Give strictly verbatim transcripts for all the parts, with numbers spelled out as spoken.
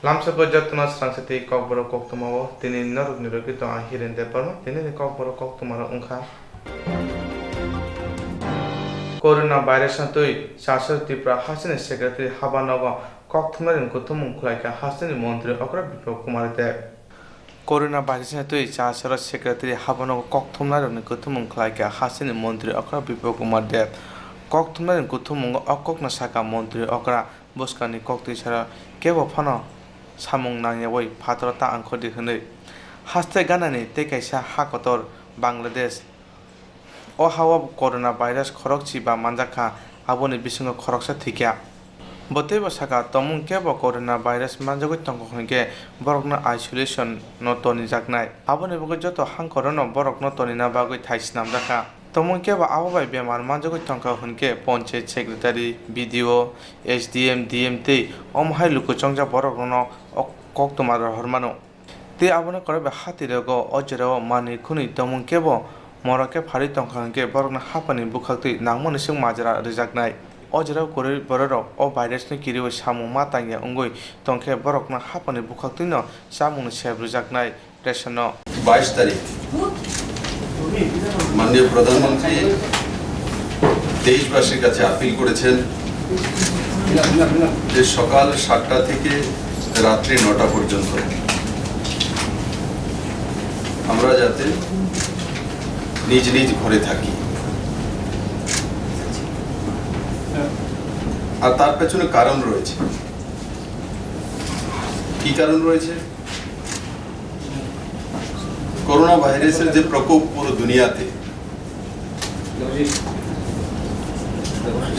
Lamsoko jotono swrangsa tei kokborok koktwmao tini norokni logi tong ang Hiren Debbarma. Tinini kokborok koktwmarok wngkha: Corona virus no twi Chasar Tripura hasteni secretary habanogo kokthumnani kuthumung khwlaikha hasteni montri okra Biplab Kumar Deb. Corona virus no twi Chasaro secretary habanogo kokthumnairokni kuthumung khwlaikha hasteni montri okra Biplab Kumar Deb. Kokthumnairokni kuthumungo o kokno sakha montri okra, bwskangni koktwi sara kebo phano samung nangyawi phataro ta angkhordi hwnwi. Haste ganani tei kaisa ha kotor Bangladesh. O ha-o corona virus khorokchi ba manjakha, aboni bisingo khoroksa thwikha. Bo teibo sakha, tomung kebo corona virus manjagwi tongkha hwnkhe borokno isolation no tonijaknai. Aboni bagwi joto hangkorono borokno tonina bagwi thai swnamjakha. Tomung kebo abo bai bemar manjagwi tongkha hwnkhe ponchayat secretary, B D O, S D M, D M tei omo hai luku chongjak borokno o koktwma rohor mano. Tei abono kwrwi bai hatirogo o jorao manwi khwnwi tongmung kebo moro khe pharwi tongkha hwnkhe borokno haphangni bwkhaktwi nangmani swk majra rwjaknai. O jorao kwrwi bororok o virusni kiriwi samung ma tangya wngwi tongkhe borokno haphangni bwkhaktwino chamungni sep rwjaknai. Resono. বাইশ তারিখ মাননীয় প্রধানমন্ত্রী দেশবাসীর কাছে আপিল করেছেন যে সকাল সাতটা থেকে রাত্রি নটা পর্যন্ত আমরা যাতে নিজ নিজ ঘরে থাকি। আর তার পেছনে কারণ রয়েছে। কি কারণ রয়েছে? করোনা ভাইরাসের যে প্রকোপ পুরো দুনিয়াতে,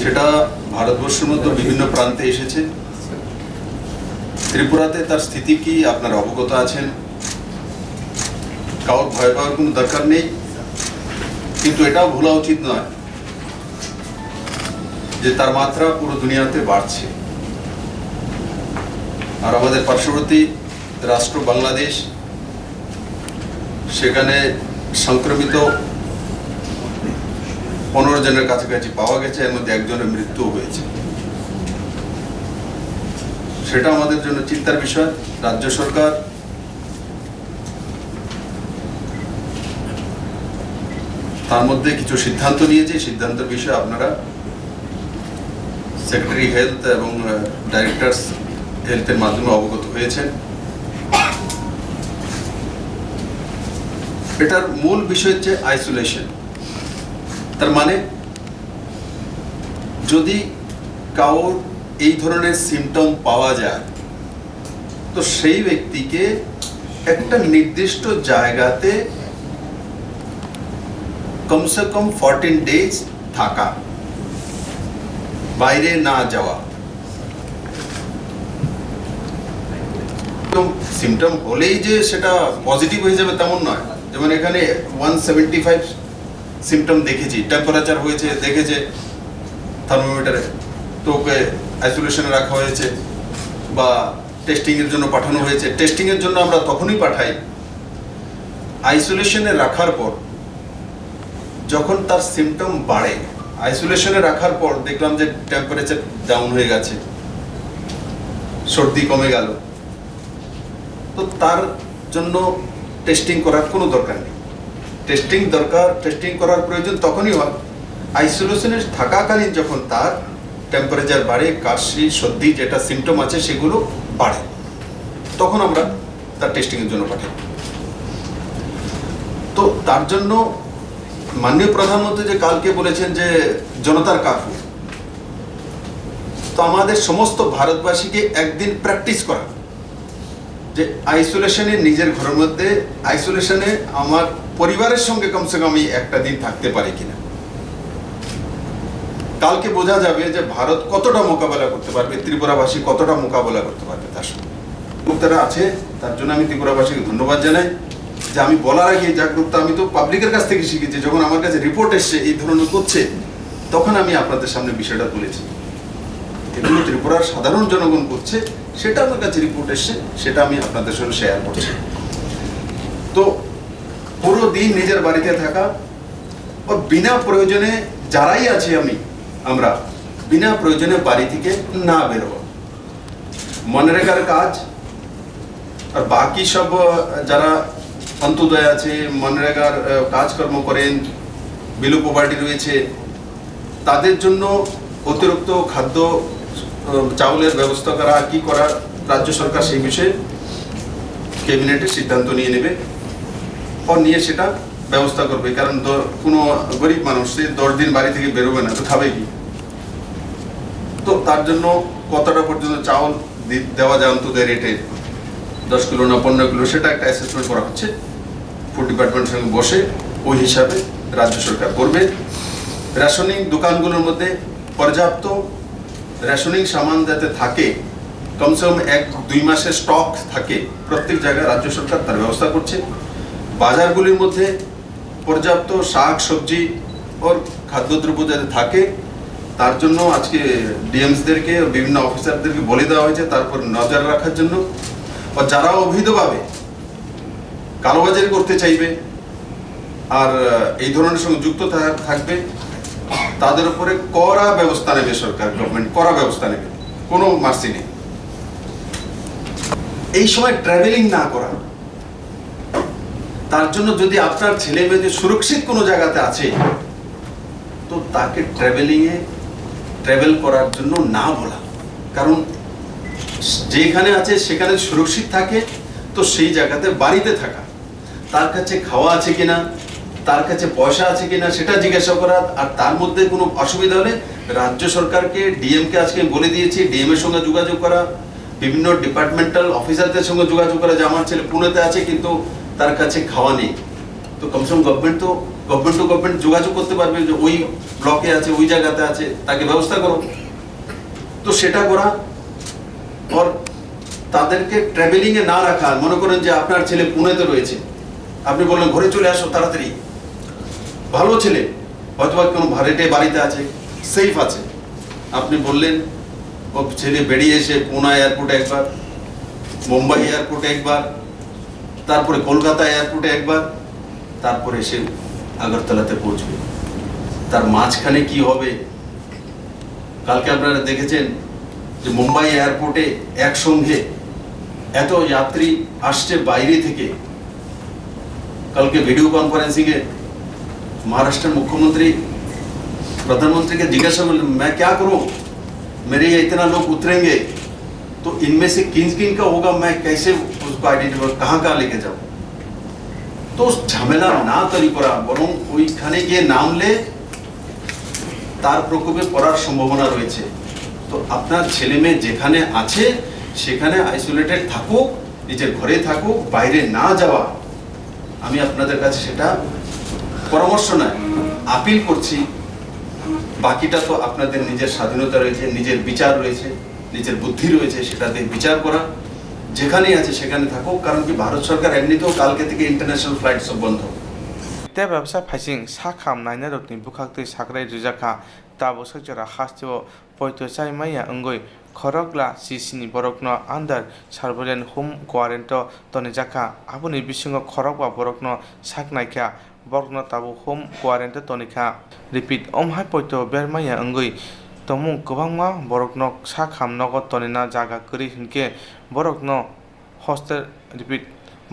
সেটা ভারতবর্ষের মধ্যে বিভিন্ন প্রান্তে এসেছে। ত্রিপুরাতে তার স্থিতি কি আপনারা অবগত আছেন। কাউর ভয় পাওয়ার কোনো দরকার নেই, কিন্তু এটাও ভোলা উচিত নয় যে তার মাত্রা পুরো দুনিয়াতে বাড়ছে। আর আমাদের পার্শ্ববর্তী রাষ্ট্র বাংলাদেশ, সেখানে সংক্রমিত পনেরো জনের কাছাকাছি পাওয়া গেছে, এর মধ্যে একজনের মৃত্যু হয়েছে। সেটা আমাদের জন্য চিন্তার বিষয়। রাজ্য সরকার তার মধ্যে কিছু সিদ্ধান্ত নিয়েছে, সিদ্ধান্তের বিষয়ে আপনারা সেক্রেটারি হেলথ এবং, আহ, ডাইরেক্টরস হেলথের মাধ্যমে অবগত হয়েছেন। এটার মূল বিষয় হচ্ছে আইসোলেশন। তার মানে, যদি কারোর এই ধরনের সিমটম পাওয়া যায়, তো সেই ব্যক্তিকে একটা নির্দিষ্ট জায়গাতে কমসে কম ফোরটিন ডেজ থাকা, বাইরে না যাওয়া। এবং সিমটম হলেই যে সেটা পজিটিভ হয়ে যাবে তেমন নয়। যেমন এখানে ওয়ান সেভেন্টি ফাইভ সিমটম দেখেছি, টেম্পারেচার হয়েছে, দেখেছে থার্মোমিটারে, তো ওকে আইসোলেশনে রাখা হয়েছে বা টেস্টিংয়ের জন্য পাঠানো হয়েছে। টেস্টিংয়ের জন্য আমরা তখনই পাঠাই, আইসোলেশনে রাখার পর যখন তার সিমটম বাড়ে। আইসোলেশনে রাখার পর দেখলাম যে টেম্পারেচার ডাউন হয়ে গেছে, সর্দি কমে গেল, তো তার জন্য টেস্টিং করার কোনো দরকার নেই। টেস্টিং দরকার, টেস্টিং করার প্রয়োজন তখনই হয়, আইসোলেশনে থাকাকালীন যখন তার টেম্পারেচার বাড়ে, কাশি, সর্দি, যেটা সিমটম আছে সেগুলো বাড়ে, তখন আমরা তার টেস্টিংয়ের জন্য পাঠাই। তো তার জন্য মাননীয় প্রধানমন্ত্রী যে কালকে বলেছেন যে জনতার কারফিউ, তো আমাদের সমস্ত ভারতবাসীকে একদিন প্র্যাকটিস করা যে আইসোলেশনে, নিজের ঘরের মধ্যে আইসোলেশনে আমার পরিবারের সঙ্গে কমসে কম আমি একটা দিন থাকতে পারি কিনা। কালকে বোঝা যাবে যে ভারত কতটা মোকাবেলা করতে পারবে, ত্রিপুরাবাসী কতটা মোকাবেলা করতে পারবে তার সঙ্গে। উদ্যোক্তারা আছে, তার জন্য আমি ত্রিপুরাবাসীকে ধন্যবাদ জানাই। যে আমি বলার আগে জাগ্রত, আমি তো পাবলিকের কাছ থেকে শিখেছি, যখন আমার কাছে রিপোর্ট এসছে এই ধরনের করছে, তখন আমি আপনাদের সামনে বিষয়টা তুলেছি। এগুলো ত্রিপুরার সাধারণ জনগণ করছে, সেটা আমার কাছে রিপোর্ট এসছে, সেটা আমি আপনাদের সঙ্গে শেয়ার করছি। তো পুরো দিন নিজের বাড়িতে থাকা, ও বিনা প্রয়োজনে, যারাই আছি আমি, আমরা বিনা প্রয়োজনে বাড়ি থেকে না বেরোবো। মনরেগার কাজ, আর বাকি সব, আহ, যারা অন্ত্যোদয় আছে, মনরেগার, আহ, কাজকর্ম করেন, বিলো পভার্টি রয়েছে, তাদের জন্য অতিরিক্ত খাদ্য, আহ, চাউলের ব্যবস্থা করা, কি করা, রাজ্য সরকার সেই বিষয়ে ক্যাবিনেটে সিদ্ধান্ত নিয়ে নেবে, ও নিয়ে সেটা ব্যবস্থা করবে। কারণ দ-, কোনো গরিব মানুষ সে দশ দিন বাড়ি থেকে বেরোবে না, তো খাবে কি? তো তার জন্য কতটা পর্যন্ত চাউল দি-, দেওয়া যায় অন্তত রেটে দশ কিলো না পনেরো কিলো, সেটা একটা অ্যাসেসমেন্ট করা হচ্ছে। ফুড ডিপার্টমেন্টের সঙ্গে বসে ওই হিসাবে রাজ্য সরকার করবে। রেশনিং দোকানগুলোর মধ্যে পর্যাপ্ত রেশনিং সামান যাতে থাকে, কমসে কম এক দুই মাসের স্টক থাকে, প্রত্যেক জায়গায় রাজ্য সরকার তার ব্যবস্থা করছে। বাজারগুলির মধ্যে পর্যাপ্ত শাক সবজি ওর খাদ্যদ্রব্য যাতে থাকে, তার জন্য আজকে ডিএমসদেরকে, বিভিন্ন অফিসারদেরকে বলে দেওয়া হয়েছে, তারপর নজর রাখার জন্য। আর যারা অবৈধভাবে কালোবাজারি করতে চাইবে আর, আহ, এই ধরনের সঙ্গে যুক্ত থা-, থাকবে, তাদের উপরে কড়া ব্যবস্থা নেবে সরকার, গভর্নমেন্ট কড়া ব্যবস্থা নেবে, কোনো মার্সি নেই। এই সময় ট্রাভেলিং না করা, তার জন্য যদি আপনার ছেলে মেয়ে যদি সুরক্ষিত কোনো জায়গাতে আছে, তো তাকে ট্রাভেলিংয়ে, ট্রাভেল করার জন্য না বলা। কারণ যেখানে আছে সেখানে সুরক্ষিত থাকে, তো সেই জায়গাতে বাড়িতে থাকা, তার কাছে খাওয়া আছে কিনা, তার কাছে পয়সা আছে কিনা সেটা জিজ্ঞাসা করা, আর তার মধ্যে কোনো অসুবিধা হলে রাজ্য সরকারকে, ডিএমকে আজকে আমি বলে দিয়েছি, ডিএম এর সঙ্গে যোগাযোগ করা, বিভিন্ন ডিপার্টমেন্টাল অফিসারদের সঙ্গে যোগাযোগ করা যে আমার ছেলে পুনেতে আছে কিন্তু তার কাছে খাওয়া নেই। তো কমসে কম গভর্নমেন্ট তো, গভর্নমেন্ট টু গভর্নমেন্ট যোগাযোগ করতে পারবে যে ওই ব্লকে আছে, ওই জায়গাতে আছে, তাকে ব্যবস্থা করো। তো সেটা করা। আর তাদেরকে ট্রাভেলিং এ না রাখা। মনে করেন যে আপনার ছেলে পুনেতে রয়েছে, আপনি বললেন, "ঘরে চলে আসো তাড়াতাড়ি।" ভালো ছেলে, হয়তো বা কোনো ভাড়াটে বাড়িতে আছে, সেফ আছে, আপনি বললেন, ও ছেলে বেরিয়ে এসে পুনা এয়ারপোর্টে একবার, মুম্বাই এয়ারপোর্টে একবার, তারপরে কলকাতা এয়ারপোর্টে একবার, তারপরে এসে আগরতলাতে পৌঁছবে। তার মাঝখানে কি হবে? কালকে আপনারা দেখেছেন যে মুম্বাই এয়ারপোর্টে একসঙ্গে এত যাত্রী আসছে বাইরে থেকে। কালকে ভিডিও কনফারেন্সিং এ মহারাষ্ট্রের মুখ্যমন্ত্রী প্রধানমন্ত্রীকে জিজ্ঞাসা করলেন, "मैं क्या करूं? मेरे ये इतना लोग उतरेंगे, तो इनमें से किन किन का होगा, मैं कैसे उसको आइडेंटिफाई, कहाँ कहाँ लेके जाऊं?" তো ঝামেলা না তৈরি করা, বরং ওইখানে গিয়ে নামলে তার প্রকোপে পড়ার সম্ভাবনা রয়েছে। তো আপনার ছেলে মেয়ে যেখানে আছে সেখানে আইসোলেটেড থাকুক, নিজের ঘরে থাকুক, বাইরে না যাওয়া। আমি আপনাদের কাছে সেটা পরামর্শ নয়, আপিল করছি। বাকিটা তো আপনাদের নিজের স্বাধীনতা রয়েছে, নিজের বিচার রয়েছে, নিজের বুদ্ধি রয়েছে, সেটা দিয়ে বিচার করা। যেখানেই আছে সেখানে থাকুক, কারণ কি ভারত সরকার এমনিতেও কালকে থেকে ইন্টারন্যাশনাল ফ্লাইট সব বন্ধ। Tei bebsa phaising sak ham nainai rokni bwkhak twi sakrai rijak kha. Tabuk sak jora hasteo poito chai maya wngwi khorokla sisini borokno under surveillance home quarantine-o tonijak kha. Aboni bisingo khorokba borokno sak naikha, borokno tabuk home quarantine-o tonikha. Repeat, omo hai poito bermaya wngwi tongmung kwbangma borokno sak ham nogo tonina jaga kwrwi hinkhe borokno hostel, repeat,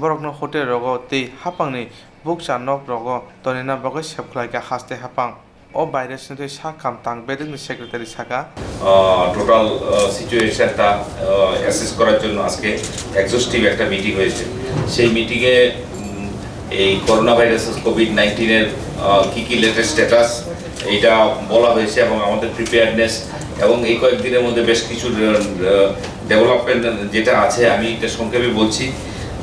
borokno hotel rogo tei haphangni bukcha nok rogo tonina bagwi sep khlaikha haste haphang. O virus ni twi sak ham tang bedekni secretary saka. আহ, টোটাল, আহ, সিচুয়েশনটা, আহ, অ্যাসেস করার জন্য আজকে এক্সহস্টিভ একটা মিটিং হয়েছে। সেই মিটিংয়ে, উম, এই করোনা ভাইরাস, কোভিড নাইন্টিনের, আহ, কী কী লেটেস্ট স্ট্যাটাস, এইটা বলা হয়েছে এবং আমাদের প্রিপেয়ারনেস এবং এই কয়েকদিনের মধ্যে বেশ কিছু, আহ, ডেভেলপমেন্ট যেটা আছে, আমি এটা সংক্ষেপে বলছি।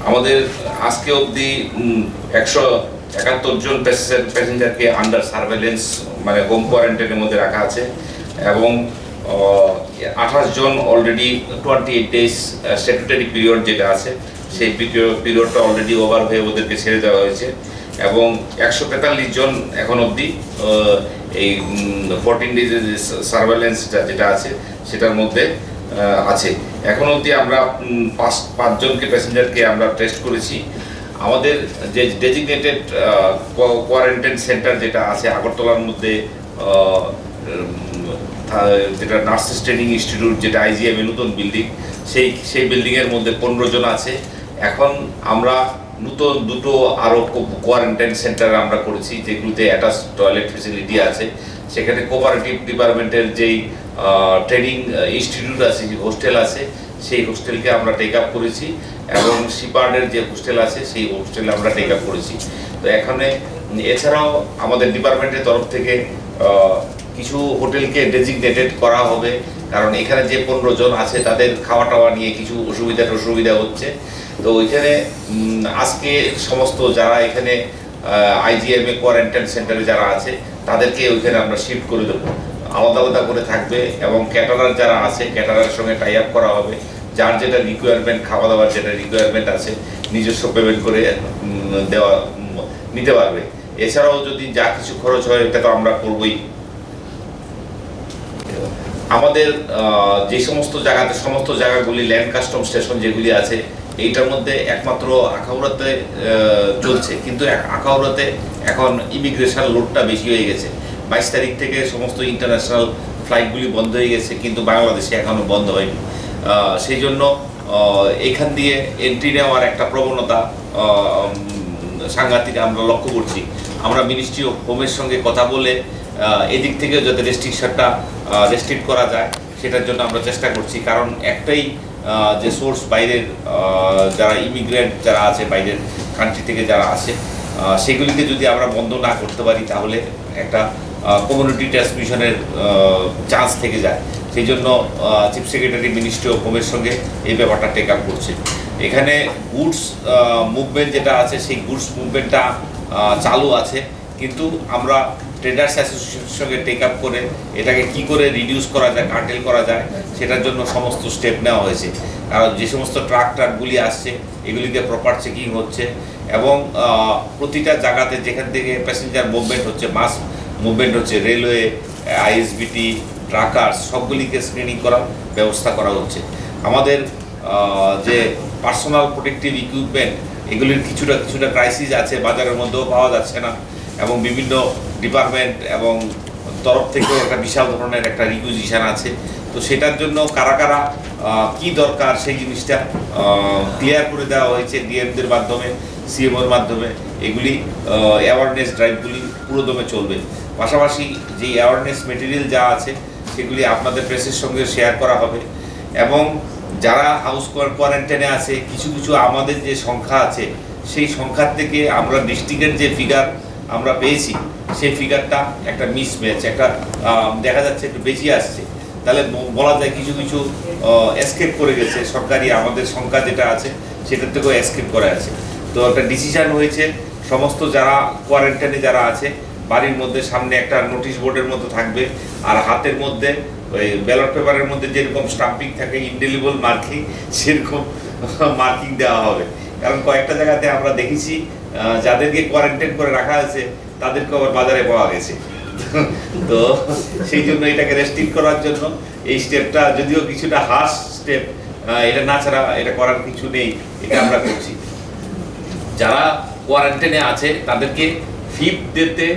আমাদের আজকে অবধি, উম, একশো একাত্তর জন প্যাসেঞ্জার, প্যাসেঞ্জারকে আন্ডার সার্ভেলেন্স, মানে হোম কোয়ারেন্টাইনের মধ্যে রাখা আছে এবং, আহ, আঠাশ জন অলরেডি টোয়েন্টি এইট ডেজ, আহ, স্ট্যাটুটরি পিরিয়ড যেটা আছে, সেই পিরিয়ড, পিরিয়ডটা অলরেডি ওভার হয়ে ওদেরকে ছেড়ে দেওয়া হয়েছে এবং একশো তেতাল্লিশ জন এখন অবধি, আহ, এই, উম, ফোরটিন ডেজের যে সা-, সার্ভেলেন্সটা যেটা আছে, সেটার মধ্যে, আহ, আছে। এখন অবধি আমরা, উম, পাঁচ, পাঁচজনকে, প্যাসেঞ্জারকে আমরা টেস্ট করেছি। আমাদের যে ডেজিগনেটেড, আহ, কোয়া-, কোয়ারেন্টাইন সেন্টার যেটা আছে আগরতলার মধ্যে, আহ, উম, থা-, যেটা নার্সেস ট্রেনিং ইনস্টিটিউট, যেটা আইজিএমএ নতুন বিল্ডিং, সেই, সেই বিল্ডিংয়ের মধ্যে পনেরো জন আছে। এখন আমরা নতুন দুটো আরো কোয়ারেন্টাইন সেন্টার আমরা করেছি, যেগুলোতে অ্যাটাচ টয়লেট ফেসিলিটি আছে। সেখানে কোঅপারেটিভ ডিপার্টমেন্টের যেই ট্রেনিং ইনস্টিটিউট আছে, যে হোস্টেল আছে, সেই হোস্টেলকে আমরা টেক আপ করেছি, এবং শিপার্ডের যে হোস্টেল আছে, সেই হোস্টেল আমরা টেক আপ করেছি। তো এখানে, উম, এছাড়াও আমাদের ডিপার্টমেন্টের তরফ থেকে আহ, কিছু হোটেলকে ডেজিগনেটেড করা হবে, কারণ এখানে যে পনেরো জন আছে, তাদের খাওয়া টাওয়া নিয়ে কিছু অসুবিধা টসুবিধা হচ্ছে। তো ওইখানে, উম, আজকে সমস্ত যারা এখানে আইজিএমএ কোয়ারেন্টাইন সেন্টারে যারা আছে, তাদেরকে ওইখানে আমরা শিফট করে দেবো, আলাদা আলাদা করে থাকবে। এবং ক্যাটারার যারা আছে, ক্যাটারার সঙ্গে টাই আপ করা হবে, যার যেটা রিকোয়ারমেন্ট, খাওয়া দাওয়ার যেটা রিকোয়ারমেন্ট আছে, নিজস্ব পেমেন্ট করে, উম, দেওয়া উম, নিতে পারবে। এছাড়াও যদি যা কিছু খরচ হয়, এটা তো আমরা করবই। আমাদের আহ, যে সমস্ত জায়গাতে, সমস্ত জায়গাগুলি ল্যান্ড কাস্টম স্টেশন যেগুলি আছে, এইটার মধ্যে একমাত্র আখাউড়াতে আহ, চলছে, কিন্তু এক- আখাউড়াতে এখন ইমিগ্রেশন লোডটা বেশি হয়ে গেছে। বাইশ তারিখ থেকে সমস্ত ইন্টারন্যাশনাল ফ্লাইটগুলি বন্ধ হয়ে গেছে, কিন্তু বাংলাদেশে এখনো বন্ধ হয়নি। আহ, সেই জন্য আহ, এখান দিয়ে এন্ট্রি নেওয়ার একটা প্রবণতা আহ, উম, সাংঘাতিক আমরা লক্ষ্য করছি। আমরা মিনিস্ট্রি অফ হোমের সঙ্গে কথা বলে আহ, এদিক থেকে যাতে রেস্ট্রিকশনটা রেস্ট্রিক্ট করা যায়, সেটার জন্য আমরা চেষ্টা করছি। কারণ একটাই আহ, যে সোর্স বাইরের আহ, যারা ইমিগ্রেন্ট যারা আছে, বাইরের কান্ট্রি থেকে যারা আসে, আহ, সেগুলিকে যদি আমরা বন্ধ না করতে পারি, তাহলে একটা কমিউনিটি ট্রান্সমিশনের চান্স থেকে যায়। সেই জন্য চিফ সেক্রেটারি মিনিস্ট্রি অফ হোমের সঙ্গে এই ব্যাপারটা টেক আপ করছে। এখানে গুডস মুভমেন্ট যেটা আছে, সেই গুডস মুভমেন্টটা চালু আছে, কিন্তু আমরা ট্রেডার্স অ্যাসোসিয়েশনের সঙ্গে টেক আপ করে এটাকে কি করে রিডিউস করা যায়, কার্টেল করা যায়, সেটার জন্য সমস্ত স্টেপ নেওয়া হয়েছে। কারণ যে সমস্ত ট্রাক ট্রাকগুলি আসছে, এগুলিকে প্রপার চেকিং হচ্ছে এবং আহ, প্রতিটা জায়গাতে যেখান থেকে প্যাসেঞ্জার মুভমেন্ট হচ্ছে, মাস মুভমেন্ট হচ্ছে, রেলওয়ে, আইএসবিটি, ট্রাকার্স, সবগুলিকে স্ক্রিনিং করার ব্যবস্থা করা হচ্ছে। আমাদের আহ, যে পার্সোনাল প্রোটেক্টিভ ইকুইপমেন্ট, এগুলির কিছুটা কিছুটা ক্রাইসিস আছে, বাজারের মধ্যেও পাওয়া যাচ্ছে না এবং বিভিন্ন ডিপার্টমেন্ট এবং তরফ থেকেও একটা বিশাল ধরনের একটা রিকুইজিশন আছে। তো সেটার জন্য কারা কারা আহ, কি দরকার, সেই জিনিসটা ক্লিয়ার করে দেওয়া হয়েছে ডিএমদের মাধ্যমে, সিএমওর মাধ্যমে। এগুলি অ্যাওয়ারনেস ড্রাইভগুলি পুরোদমে চলবে। পাশাপাশি যেই অ্যাওয়ারনেস মেটেরিয়াল যা আছে, সেগুলি আপনাদের প্রেসের সঙ্গে শেয়ার করা হবে। এবং যারা হাউস কোয়ারেন্টাইনে আছে, কিছু কিছু আমাদের যে সংখ্যা আছে, সেই সংখ্যার থেকে আমরা ডিস্ট্রিক্টের যে ফিগার আমরা পেয়েছি, সেই ফিগারটা একটা মিসম্যাচ, একটা আহ, দেখা যাচ্ছে একটু বেশি আসছে। তাহলে ব- বলা যায় কিছু কিছু এসকেপ করে গেছে, সরকারি আমাদের সংখ্যা যেটা আছে, সেটার থেকেও এসকেপ করে আছে। তো একটা ডিসিশন হয়েছে, সমস্ত যারা কোয়ারেন্টাইনে যারা আছে, বাড়ির মধ্যে সামনে একটা নোটিশ বোর্ডের মতো থাকবে, আর হাতের মধ্যে ওই ব্যালট পেপারের মধ্যে যেরকম স্টাম্পিং থাকে, ইনডেলিবল মার্কিং, সেরকম মার্কিং দেওয়া হবে। কারণ কয়েকটা জায়গাতে আমরা দেখেছি, আহ, যাদেরকে কোয়ারেন্টাইন করে রাখা আছে, তাদেরকে আবার বাজারে পাওয়া গেছে। তো সেই জন্য এটাকে রেস্ট্রিক্ট করার জন্য এই স্টেপটা, যদিও কিছুটা হার্শ স্টেপ, এটা না ছাড়া এটা করার কিছু নেই, এটা আমরা করছি। যারা কোয়ারেন্টাইনে আছে, তাদেরকে ফিফথ ডেতে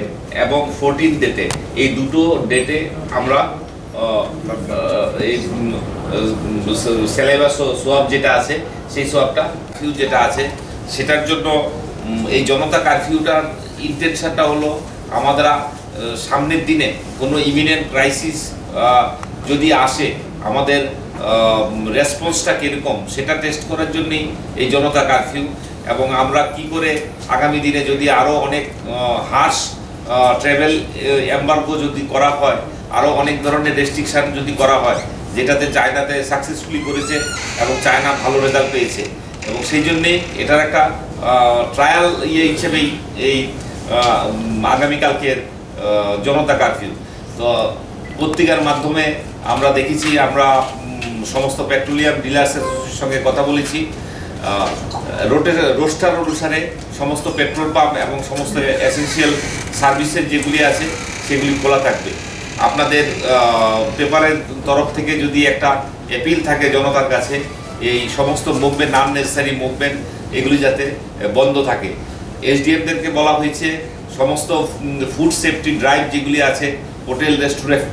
এবং ফোরটিন ডেতে, এই দুটো ডেটে আমরা আহ, আহ, এই উম, আহ, উম, স্যালাইভা সোয়াব যেটা আছে, সেই সোয়াবটা, কারফিউ যেটা আছে, সেটার জন্য উম, এই জনতা কারফিউটার ইন্টেনশনটা হলো আমরা আহ, সামনের দিনে কোনো ইমিনেন্ট ক্রাইসিস যদি আসে, আমাদের রেসপন্সটা কীরকম, সেটা টেস্ট করার জন্যই এই জনতা কারফিউ। এবং আমরা কি করে আগামী দিনে যদি আরও অনেক হার্শ ট্রাভেল এমবার্গো যদি করা হয়, আরও অনেক ধরনের রেস্ট্রিকশন যদি করা হয়, যেটাতে চায়নাতে সাকসেসফুলি করেছে এবং চায়না ভালো রেজাল্ট পেয়েছে, এবং সেই জন্যেই এটার একটা ট্রায়াল ইয়ে হিসেবেই এই আহ, উম, আগামীকালকের আহ, জনতা কারফিউ। তো পত্রিকার মাধ্যমে আমরা দেখেছি, আমরা উম, সমস্ত পেট্রোলিয়াম ডিলার্স অ্যাসোসিয়েশনের সঙ্গে কথা বলেছি। আহ, রোটের রোস্টার অনুসারে সমস্ত পেট্রোল পাম্প এবং সমস্ত এসেনশিয়াল সার্ভিসের যেগুলি আছে, সেগুলি খোলা থাকবে। আপনাদের আহ, পেপারের তরফ থেকে যদি একটা অ্যাপিল থাকে জনতার কাছে, এই সমস্ত মুভমেন্ট, আননেসেসারি মুভমেন্ট, এগুলি যাতে আহ, বন্ধ থাকে। এসডিএমদেরকে বলা হয়েছে সমস্ত ফুড সেফটি ড্রাইভ যেগুলি আছে, হোটেল, রেস্টুরেন্ট,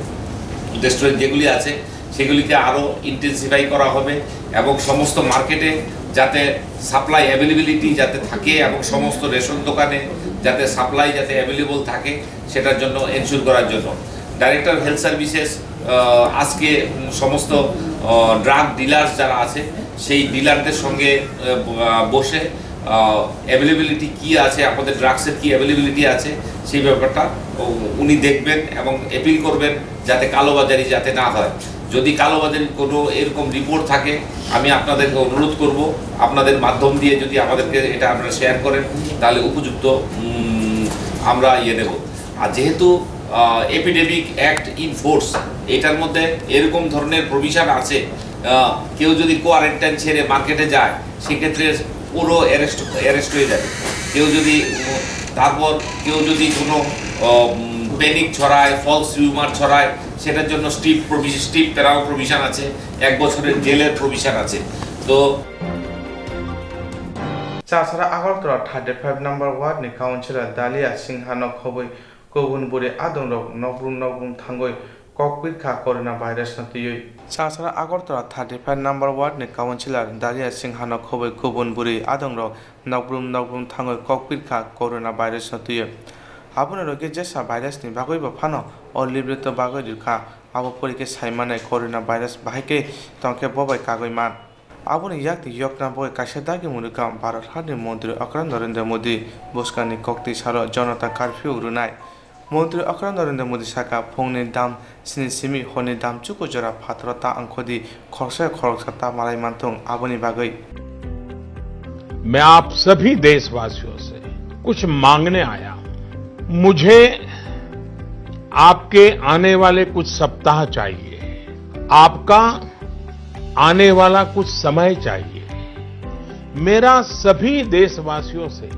রেস্টুরেন্ট যেগুলি আছে, সেগুলিকে আরও ইন্টেন্সিফাই করা হবে এবং সমস্ত মার্কেটে যাতে সাপ্লাই অ্যাভেলেবিলিটি যাতে থাকে এবং সমস্ত রেশন দোকানে যাতে সাপ্লাই যাতে অ্যাভেলেবল থাকে, সেটার জন্য এনশিওর করার জন্য। ডাইরেক্টর হেলথ সার্ভিসেস আজকে উম, সমস্ত ড্রাগ ডিলার্স যারা আছে, সেই ডিলারদের সঙ্গে আহ, ব- আহ, বসে অ্যাভেলেবিলিটি কি আছে, আমাদের ড্রাগসের কি অ্যাভেলেবিলিটি আছে, সেই ব্যাপারটা উ- উনি দেখবেন এবং অ্যাপিল করবেন যাতে কালোবাজারি যাতে না হয়। যদি কালোবাজারির কোনো এরকম রিপোর্ট থাকে, আমি আপনাদেরকে অনুরোধ করব, আপনাদের মাধ্যম দিয়ে যদি আমাদেরকে এটা আপনারা শেয়ার করেন, তাহলে উপযুক্ত উম, আমরা ইয়ে নেব। আর যেহেতু এপিডেমিক অ্যাক্ট ইন ফোর্স, এটার মধ্যে এরকম ধরনের প্রভিশন আছে, আহ, কেউ যদি কোয়ারেন্টাইন ছেড়ে মার্কেটে যায়, সেক্ষেত্রে পুরো অ্যারেস্ট অ্যারেস্ট হয়ে যাবে। কেউ যদি উম, তারপর কেউ যদি কোনো প্যানিক ছড়ায়, ফলস রিউমার ছড়ায়, সেটার জন্য steep provision steep parallel provision আছে, এক বছরের জেলের প্রভিশন আছে। তো Chasara Agartala thirty five number ward ni councillor Dalia Singha no khobwi kubun bwrwi adongrok nokbrum nokbrum thangwi kok pirkha corona virus no twiwi. Chasara Agartala thirty five number ward ni councillor Dalia Singha no khobwi kubun bwrwi adongrok nokbrum nokbrum thangwi kok pirkha corona virus no twiwi. Aboni loge jesa virus ni bagwi bo phano o libretto bagwi rwkha, abo porikhe saimanai corona virus bahai khe tongkhe bobai kagwi man. Aboni yakni yokna bagwi kaisa dagi mwnwkha Bharat hani Montri Okra Narendra Modi bwskangni koktwi salo Janata Curfew rwnai. Montri Okra Narendra Modi saka, phungni dam sni simi horni dam chuku jora phataro ta wngkhodi, khoroksa khoroksa ta malai manthung aboni bagwi. मैं आप सभी देशवासियों से कुछ मांगने आया हूं। मुझे आपके आने वाले कुछ सप्ताह चाहिए, आपका आने वाला कुछ समय चाहिए। मेरा सभी देशवासियों से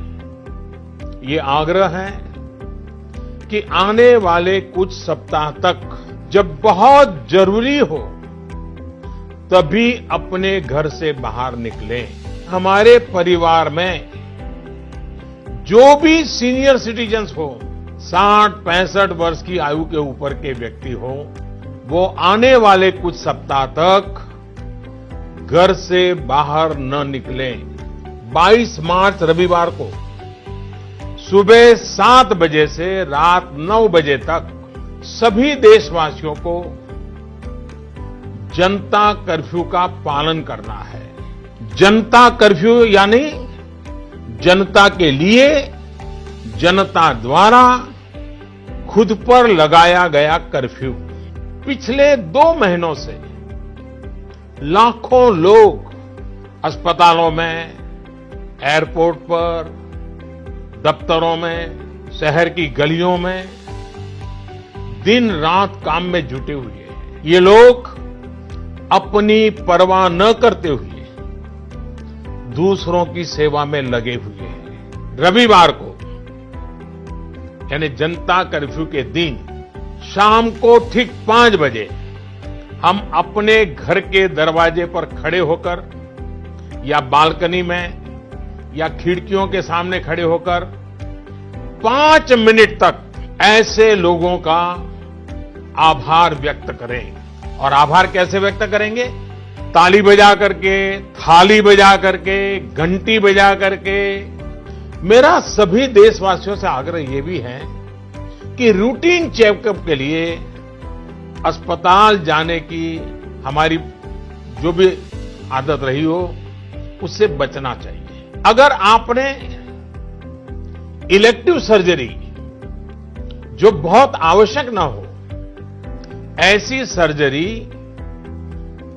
ये आग्रह है कि आने वाले कुछ सप्ताह तक जब बहुत जरूरी हो, तभी अपने घर से बाहर निकलें। हमारे परिवार में जो भी सीनियर सिटीजन्स हो, साठ पैंसठ वर्ष की आयु के ऊपर के व्यक्ति हो, वो आने वाले कुछ सप्ताह तक घर से बाहर न निकलें। बाईस मार्च रविवार को सुबह सात बजे से रात नौ बजे तक सभी देशवासियों को जनता कर्फ्यू का पालन करना है। जनता कर्फ्यू यानी जनता के लिए, जनता द्वारा खुद पर लगाया गया कर्फ्यू। पिछले दो महीनों से लाखों लोग अस्पतालों में, एयरपोर्ट पर, दफ्तरों में, शहर की गलियों में दिन रात काम में जुटे हुए हैं। ये लोग अपनी परवाह न करते हुए दूसरों की सेवा में लगे हुए हैं। रविवार को, यानी जनता कर्फ्यू के दिन, शाम को ठीक पाँच बजे हम अपने घर के दरवाजे पर खड़े होकर या बालकनी में या खिड़कियों के सामने खड़े होकर पाँच मिनट तक ऐसे लोगों का आभार व्यक्त करें। और आभार कैसे व्यक्त करेंगे? ताली बजा करके, थाली बजा करके, घंटी बजा करके। मेरा सभी देशवासियों से आग्रह ये भी है कि रूटीन चेकअप के लिए अस्पताल जाने की हमारी जो भी आदत रही हो, उससे बचना चाहिए। अगर आपने इलेक्टिव सर्जरी, जो बहुत आवश्यक ना हो, ऐसी सर्जरी,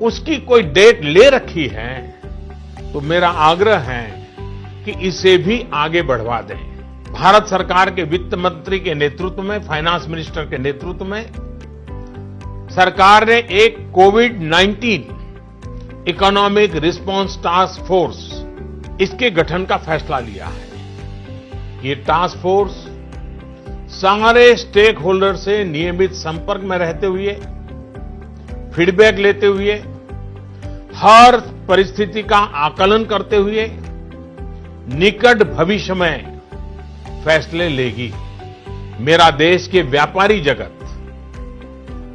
उसकी कोई डेट ले रखी है, तो मेरा आग्रह है कि इसे भी आगे बढ़वा दें। भारत सरकार के वित्त मंत्री के नेतृत्व में, फाइनेंस मिनिस्टर के नेतृत्व में सरकार ने एक Covid nineteen economic response task force, इसके गठन का फैसला लिया है। ये टास्क फोर्स सारे स्टेक होल्डर से नियमित संपर्क में रहते हुए, फीडबैक लेते हुए, हर परिस्थिति का आकलन करते हुए निकट भविष्य में फैसले लेगी। मेरा देश के व्यापारी जगत,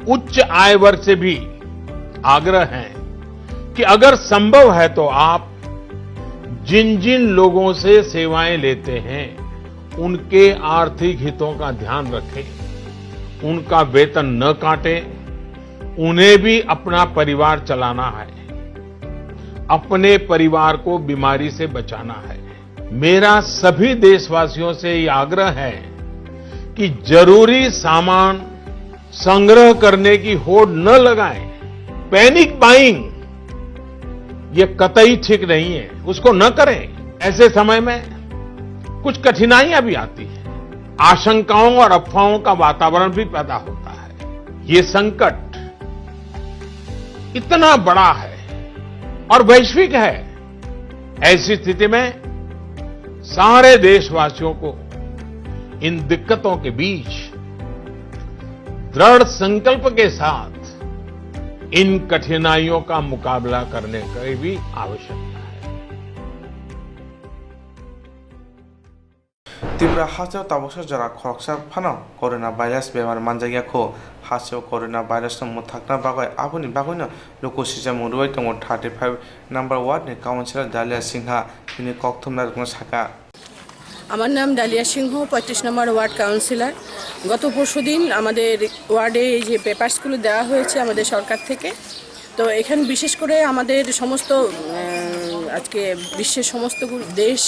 उच्च आय वर्ग से भी आग्रह है कि अगर संभव है तो आप जिन जिन लोगों से सेवाएं लेते हैं, उनके आर्थिक हितों का ध्यान रखें, उनका वेतन न काटें, उन्हें भी अपना परिवार चलाना है, अपने परिवार को बीमारी से बचाना है। मेरा सभी देशवासियों से ये आग्रह है कि जरूरी सामान संग्रह करने की होड़ न लगाएं। पैनिक बाइंग ये कतई ठीक नहीं है, उसको न करें। ऐसे समय में कुछ कठिनाइयां भी आती हैं, आशंकाओं और अफवाहों का वातावरण भी पैदा होता है। ये संकट इतना बड़ा है और वैश्विक है। ऐसी स्थिति में सारे देशवासियों को इन दिक्कतों के बीच दृढ़ संकल्प के साथ इन कठिनाइयों का मुकाबला करने की भी आवश्यकता है। Tripura hasteo tabuksa jora khoroksa phano corona virus bemar manjakya kho. Hasteo corona virus no mwthakna bagwi aboni bagwino luku sijamung rwui tongo thirty five number ward ni councillor Dalia Singha bini kokthumnarokno sakha. আমার নাম ডালিয়া সিংহ, পঁয়ত্রিশ নম্বর ward councillor. গত পরশুদিন আমাদের ওয়ার্ডে এই যে পেপারসগুলো দেওয়া হয়েছে আমাদের সরকার থেকে, তো এখানে বিশেষ করে আমাদের সমস্ত, উম, আজকে বিশ্বের সমস্ত গু-, দেশ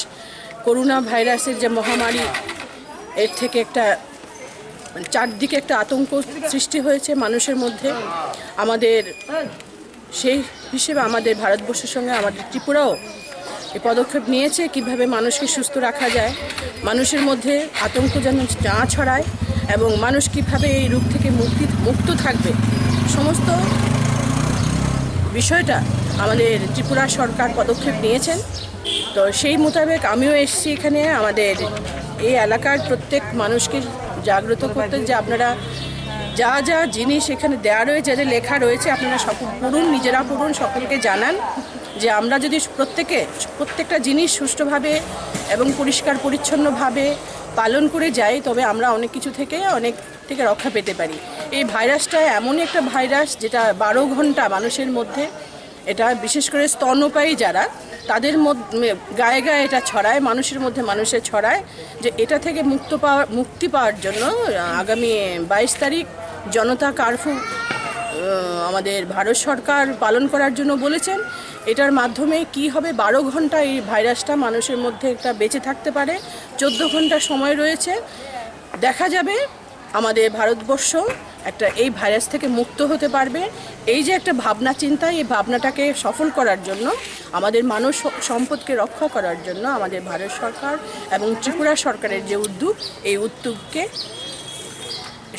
করোনা ভাইরাসের যে মহামারী, এর থেকে একটা, মানে, চারদিকে একটা আতঙ্ক সৃষ্টি হয়েছে মানুষের মধ্যে। আমাদের সেই হিসেবে আমাদের ভারতবর্ষের সঙ্গে আমাদের ত্রিপুরাও এই পদক্ষেপ নিয়েছে, কিভাবে মানুষকে সুস্থ রাখা যায়, মানুষের মধ্যে আতঙ্ক যেন না ছড়ায় এবং মানুষ কিভাবে এই রোগ থেকে মুক্তি, মুক্ত থাকবে, সমস্ত বিষয়টা আমাদের ত্রিপুরা সরকার পদক্ষেপ নিয়েছেন। তো সেই মোতাবেক আমিও এসেছি এখানে আমাদের এই এলাকার প্রত্যেক মানুষকে জাগ্রত করতে, যে আপনারা যা যা জিনিস এখানে দেওয়া রয়েছে, যা যা লেখা রয়েছে, আপনারা সকল পড়ুন, নিজেরা পড়ুন, সকলকে জানান যে আমরা যদি প্রত্যেকে প্রত্যেকটা জিনিস সুষ্ঠুভাবে এবং পরিষ্কার পরিচ্ছন্নভাবে পালন করে যাই, তবে আমরা অনেক কিছু থেকে, অনেক থেকে রক্ষা পেতে পারি। এই ভাইরাসটা এমনই একটা ভাইরাস, যেটা বারো ঘন্টা মানুষের মধ্যে, এটা বিশেষ করে স্তন্যপায়ী যারা, তাদের মধ্যে, গায়ে গায়ে এটা ছড়ায়, মানুষের মধ্যে মানুষে ছড়ায়। যে এটা থেকে মুক্ত পাওয়া, মুক্তি পাওয়ার জন্য, আহ, আগামী বাইশ তারিখ জনতা কারফিউ, আহ, আমাদের ভারত সরকার পালন করার জন্য বলেছেন। এটার মাধ্যমে কি হবে, বারো ঘন্টা এই ভাইরাসটা মানুষের মধ্যে একটা বেঁচে থাকতে পারে, চোদ্দ ঘন্টা সময় রয়েছে। দেখা যাবে আমাদের ভারতবর্ষ একটা এই ভাইরাস থেকে মুক্ত হতে পারবে। এই যে একটা ভাবনা চিন্তা, এই ভাবনাটাকে সফল করার জন্য, আমাদের মানব স-, সম্পদকে রক্ষা করার জন্য আমাদের ভারত সরকার এবং ত্রিপুরা সরকারের যে উদ্যোগ, এই উদ্যোগকে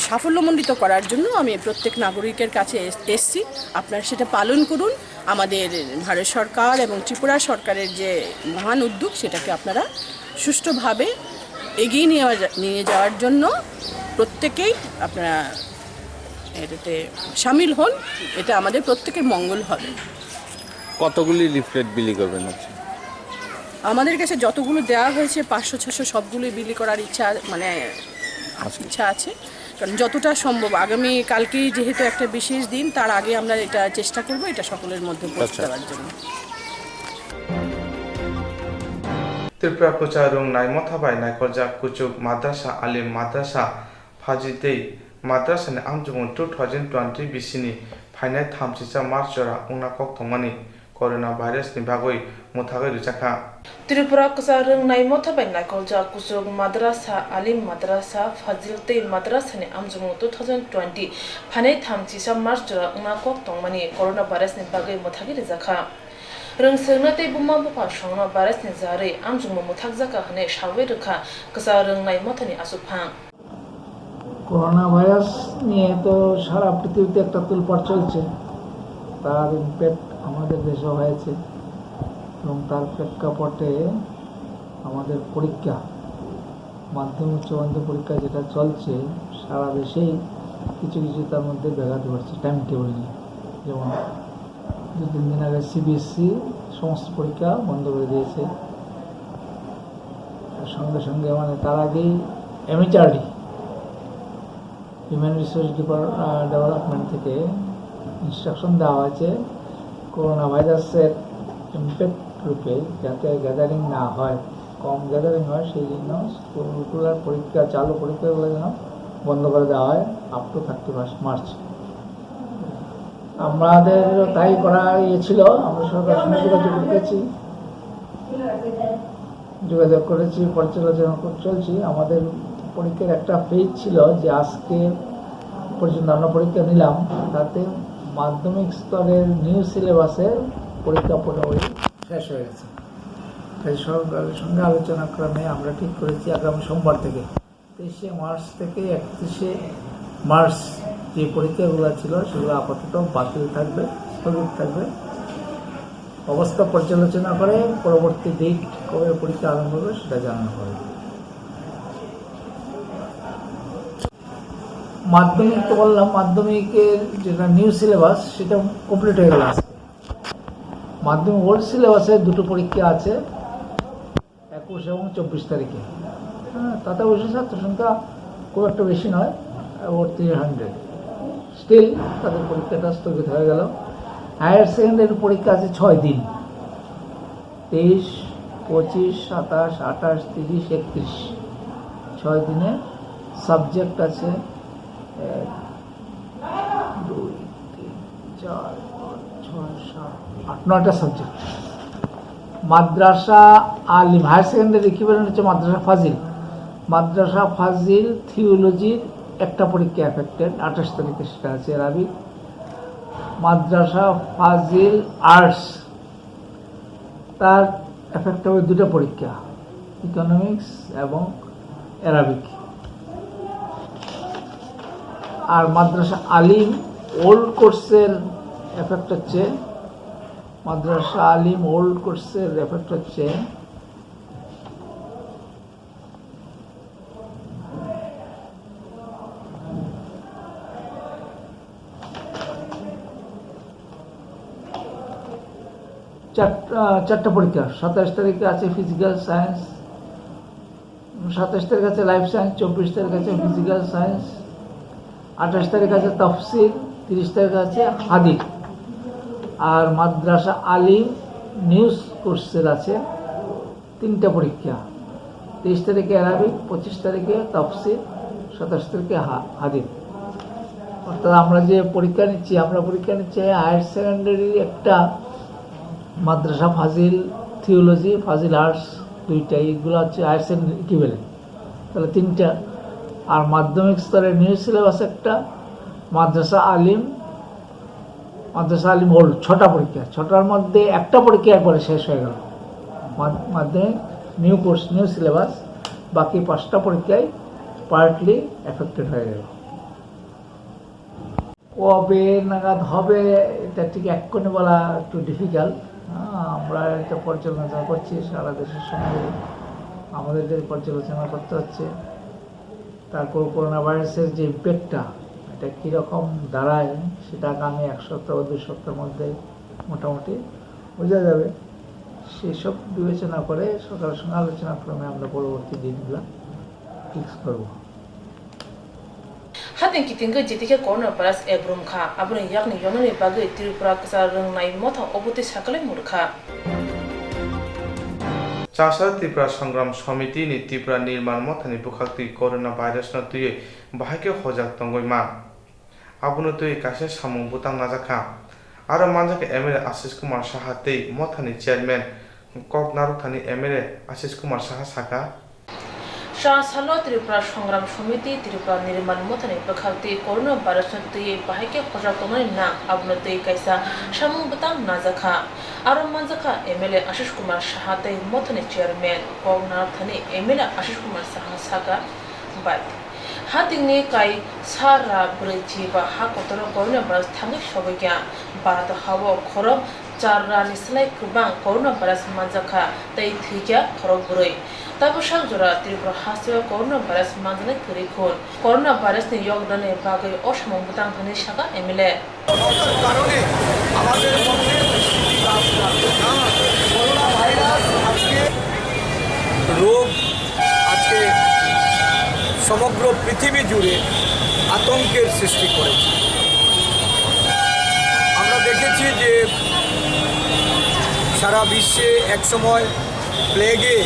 সাফল্যমণ্ডিত করার জন্য আমি প্রত্যেক নাগরিকের কাছে এস-, এসছি। আপনারা সেটা পালন করুন। আমাদের ভারত সরকার এবং ত্রিপুরা সরকারের যে মহান উদ্যোগ, সেটাকে আপনারা সুষ্ঠুভাবে এগিয়ে নিয়ে যা-, নিয়ে যাওয়ার জন্য প্রত্যেকেই আপনারা এটাতে সামিল হন, এতে আমাদের প্রত্যেকের মঙ্গল হবে। কতগুলি লিফলেট বিলি করবেন আজকে? আমাদের কাছে যতগুলো দেওয়া হয়েছে, পাঁচশো ছশো সবগুলোই বিলি করার ইচ্ছা, মানে, আচ্ছা। ইচ্ছা আছে, কারণ যতটা সম্ভব আগামী কালকেই যেহেতু একটা বিশেষ দিন, তার আগে আমরা এটা চেষ্টা করব এটা সকলের মধ্যে পৌঁছে আচ্ছা। দেওয়ার জন্য। Tripura kwchar rwng nai motha bai naikoljaak kuchuk madrasa Alim Madrasa Fazil tei madrasani amchukmung two thousand twenty bisini phainai thamchisa March jora wngna kok tongmani coronavirus ni bagwi mwthagwi rwjakha. Tripura kwchar rwng nai motha bai naikoljaak kuchuk madrasa Alim Madrasa Fazil tei madrasani amchukmung two thousand twenty phainai thamchisa March jora wngna kok tongmani coronavirus ni bagwi mwthagwi rwjakha. Rwngsengno tei buma bupha songno virus ni jarwi amchukmung mwthakjakha hwnwi sawi rwkha kwchar rwng nai mothani achukphang. Corona virus নিয়ে তো সারা পৃথিবীতে একটা তুলপাড় চলছে, তার ইম্প্যাক্ট আমাদের দেশেও হয়েছে এবং তার প্রেক্ষাপটে আমাদের পরীক্ষা, মাধ্যমিক উচ্চ মাধ্যমিক পরীক্ষা যেটা চলছে, সারা দেশেই কিছু কিছু তার মধ্যে ব্যাঘাত ঘটছে টাইম টেবিল নিয়ে। যেমন দু তিন দিন আগে সিবিএসসি সমস্ত পরীক্ষা বন্ধ করে দিয়েছে। সঙ্গে সঙ্গে মানে তার আগেই এমএইচআরডি, হিউম্যান রিসোর্স ডেভেলপমেন্ট থেকে ইনস্ট্রাকশন দেওয়া হয়েছে করোনা ভাইরাসের ইম্প্যাক্ট গ্রুপে যাতে গ্যাদারিং না হয়, কম গ্যাদারিং হয়, সেই জন্য স্কুলগুলোর পরীক্ষা, চালু পরীক্ষাগুলো যেন বন্ধ করে দেওয়া হয় up to thirty first March. আমাদের তাই করা ইয়ে ছিল, আমরা সরকারের সঙ্গে যোগাযোগ করেছি, যোগাযোগ করেছি, পর্যালোচনা কর-, চলছি। আমাদের পরীক্ষার একটা ফেজ ছিল যে আজকে পর্যন্ত আমরা পরীক্ষা নিলাম, তাতে মাধ্যমিক স্তরের নিউ সিলেবাসের পরীক্ষা পুরোপুরি শেষ হয়ে গেছে। তাই সরকারের সঙ্গে আলোচনা ক্রমে আমরা ঠিক করেছি আগামী সোমবার থেকে, তেইশে মার্চ থেকে একত্রিশে মার্চ যে পরীক্ষাগুলো ছিল সেগুলো আপাতত বাতিল থাকবে, স্থগিত থাকবে। অবস্থা পর্যালোচনা করে পরবর্তী ডেট কবে পরীক্ষা আরম্ভ হবে সেটা জানানো হবে। মাধ্যমিক তো বললাম, মাধ্যমিকের যেটা নিউ সিলেবাস সেটা কমপ্লিট হয়ে গেল আজকে। মাধ্যমিক ওল্ড সিলেবাসে দুটো পরীক্ষা আছে, একুশ এবং চব্বিশ তারিখে। হ্যাঁ, তাতে অবশ্য ছাত্র সংখ্যা খুব একটা বেশি নয়, অ্যাবাউট থ্রি হান্ড্রেড। স্টিল তাদের পরীক্ষাটা স্থগিত হয়ে গেল। হায়ার সেকেন্ডারি পরীক্ষা আছে ছয় দিন, তেইশ, পঁচিশ, সাতাশ, আঠাশ, তিরিশ, একত্রিশ। ছয় দিনে সাবজেক্ট আছে এক, দুই, তিন, চার, পাঁচ, ছয়, সাত, আট, নয়টা সাবজেক্ট। মাদ্রাসা আলিম, হায়ার সেকেন্ডারি ইকুইভ্যালেন্ট হচ্ছে মাদ্রাসা ফাজিল। মাদ্রাসা ফাজিল থিওলজির একটা পরীক্ষা এফেক্টেড, আঠাশ তারিখে সেটা আছে অ্যারাবিক। মাদ্রাসা ফাজিল আর্টস, তার এফেক্ট হবে দুটো পরীক্ষা, ইকোনমিক্স এবং অ্যারাবিক। আর মাদ্রাসা আলিম ওল্ড কোর্সের এফেক্ট হচ্ছে, মাদ্রাসা আলিম ওল্ড কোর্সের এফেক্ট হচ্ছে চার-, আহ, চারটা পরীক্ষা। সাতাশ তারিখে আছে ফিজিক্যাল সায়েন্স, সাতাশ তারিখ আছে লাইফ সায়েন্স, চব্বিশ তারিখ আছে ফিজিক্যাল সায়েন্স, আঠাশ তারিখ আছে তফসির, তিরিশ তারিখ আছে হাদিস। আর মাদ্রাসা আলিম নিউজ কোর্সের আছে তিনটা পরীক্ষা, তেইশ তারিখে অ্যারাবিক, পঁচিশ তারিখে তফসির, সাতাশ তারিখে হা-, হাদিস। অর্থাৎ আমরা যে পরীক্ষা নিচ্ছি, আমরা পরীক্ষা নিচ্ছি হায়ার সেকেন্ডারি একটা, মাদ্রাসা ফাজিল থিওলজি, ফাজিল আর্টস দুইটা, এইগুলো হচ্ছে হায়ার সেকেন্ডারি ইকুইভ্যালেন্ট, তাহলে তিনটা। আর মাধ্যমিক স্তরে নিউ সিলেবাস একটা, মাদ্রাসা আলিম, মাদ্রাসা আলিম ওল্ড ছটা পরীক্ষা, ছটার মধ্যে একটা পরীক্ষা একবারে শেষ হয়ে গেল, মাদ-, মাধ্যমিক নিউ কোর্স, নিউ সিলেবাস, বাকি পাঁচটা পরীক্ষায় পার্টলি এফেক্টেড হয়ে গেল। কবে নাগাদ হবে, এটা ঠিক এক্ষুনি বলা একটু ডিফিকাল্ট। হ্যাঁ, আমরা এটা পর্যালোচনা করছি, সারা দেশের সঙ্গে আমাদের এটা পর্যালোচনা করতে হচ্ছে। তারপর করোনা ভাইরাসের যে ইম্প্যাক্টটা, এটা কীরকম দাঁড়ায়, সেটা আগামী এক সপ্তাহ বা দুই সপ্তাহের মধ্যে মোটামুটি বোঝা যাবে। সেই সব বিবেচনা করে সরকারের সঙ্গে আলোচনা ক্রমে আমরা পরবর্তী দিনগুলো ফিক্স করব। Hating kitingwi jiti khe corona virus ebrum kha, aboni yakni yongnaini bagwi Tripura kwchar rwngnai motha obotwi sakale murkha. Chasa Tripura Sangram Somiti ni Tripura Nirman Mothani bwkhaktwi corona virus no twiwi bahai khe hojak tongwi man. Abono twiwi kaisa samung bwtang najakha. Aro manjakha M L A Ashish Kumar Saha tei mothani chairman kok narwkthani M L A Ashish Kumar Saha sakha. Chasalo Tripura Sangram Somiti Tripura Nirman Mothani bwkhaktwi corona virus no twiwi bahai khe hojak tongnani nang, abono twiwi kaisa samung bwtang najakha. Aro manjakha M L A Ashish Kumar Saha tei mothani chairman kok narwkthani M L A Ashish Kumar Saha sakha bai. Hatingni kai sa ra brwi chiba ha kotoro corona virus thangwi sogwi kha. Bharat hao khorok char ra ni slai kwbang corona virus manjakha tei thwikha khorok brwi. Tabuk sak jora Tripura hasteo corona virus manjaknai kwrwi khun. Corona virus ni yokdani bagwi o samung bwtang thani sakha M L A. কারণে আমাদের মধ্যে পরিস্থিতি বিরাজ করছে। Corona virus আজকে রোগ আজকে সমগ্র পৃথিবী জুড়ে আতঙ্কের সৃষ্টি করেছে। আমরা দেখেছি যে সারা বিশ্বে একসময় প্লেগে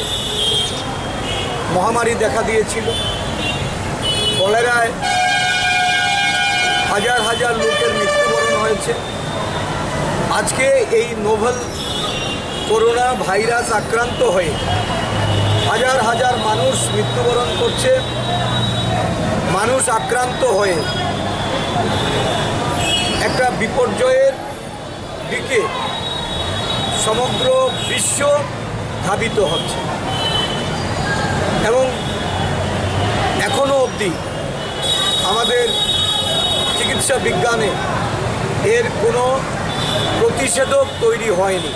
মহামারী দেখা দিয়েছিল, কলেরায় হাজার হাজার লোকের মৃত্যুবরণ হয়েছে। আজকে এই নোভেল করোনা ভাইরাস আক্রান্ত হয়ে হাজার হাজার মানুষ মৃত্যুবরণ করছে। মানুষ আক্রান্ত হয়ে একটা বিপর্যয়ের দিকে সমগ্র বিশ্ব ধাবিত হচ্ছে এবং এখনো অবধি আমাদের চিকিৎসা বিজ্ঞানে এর কোনো প্রতিষেধক তৈরি হয়নি।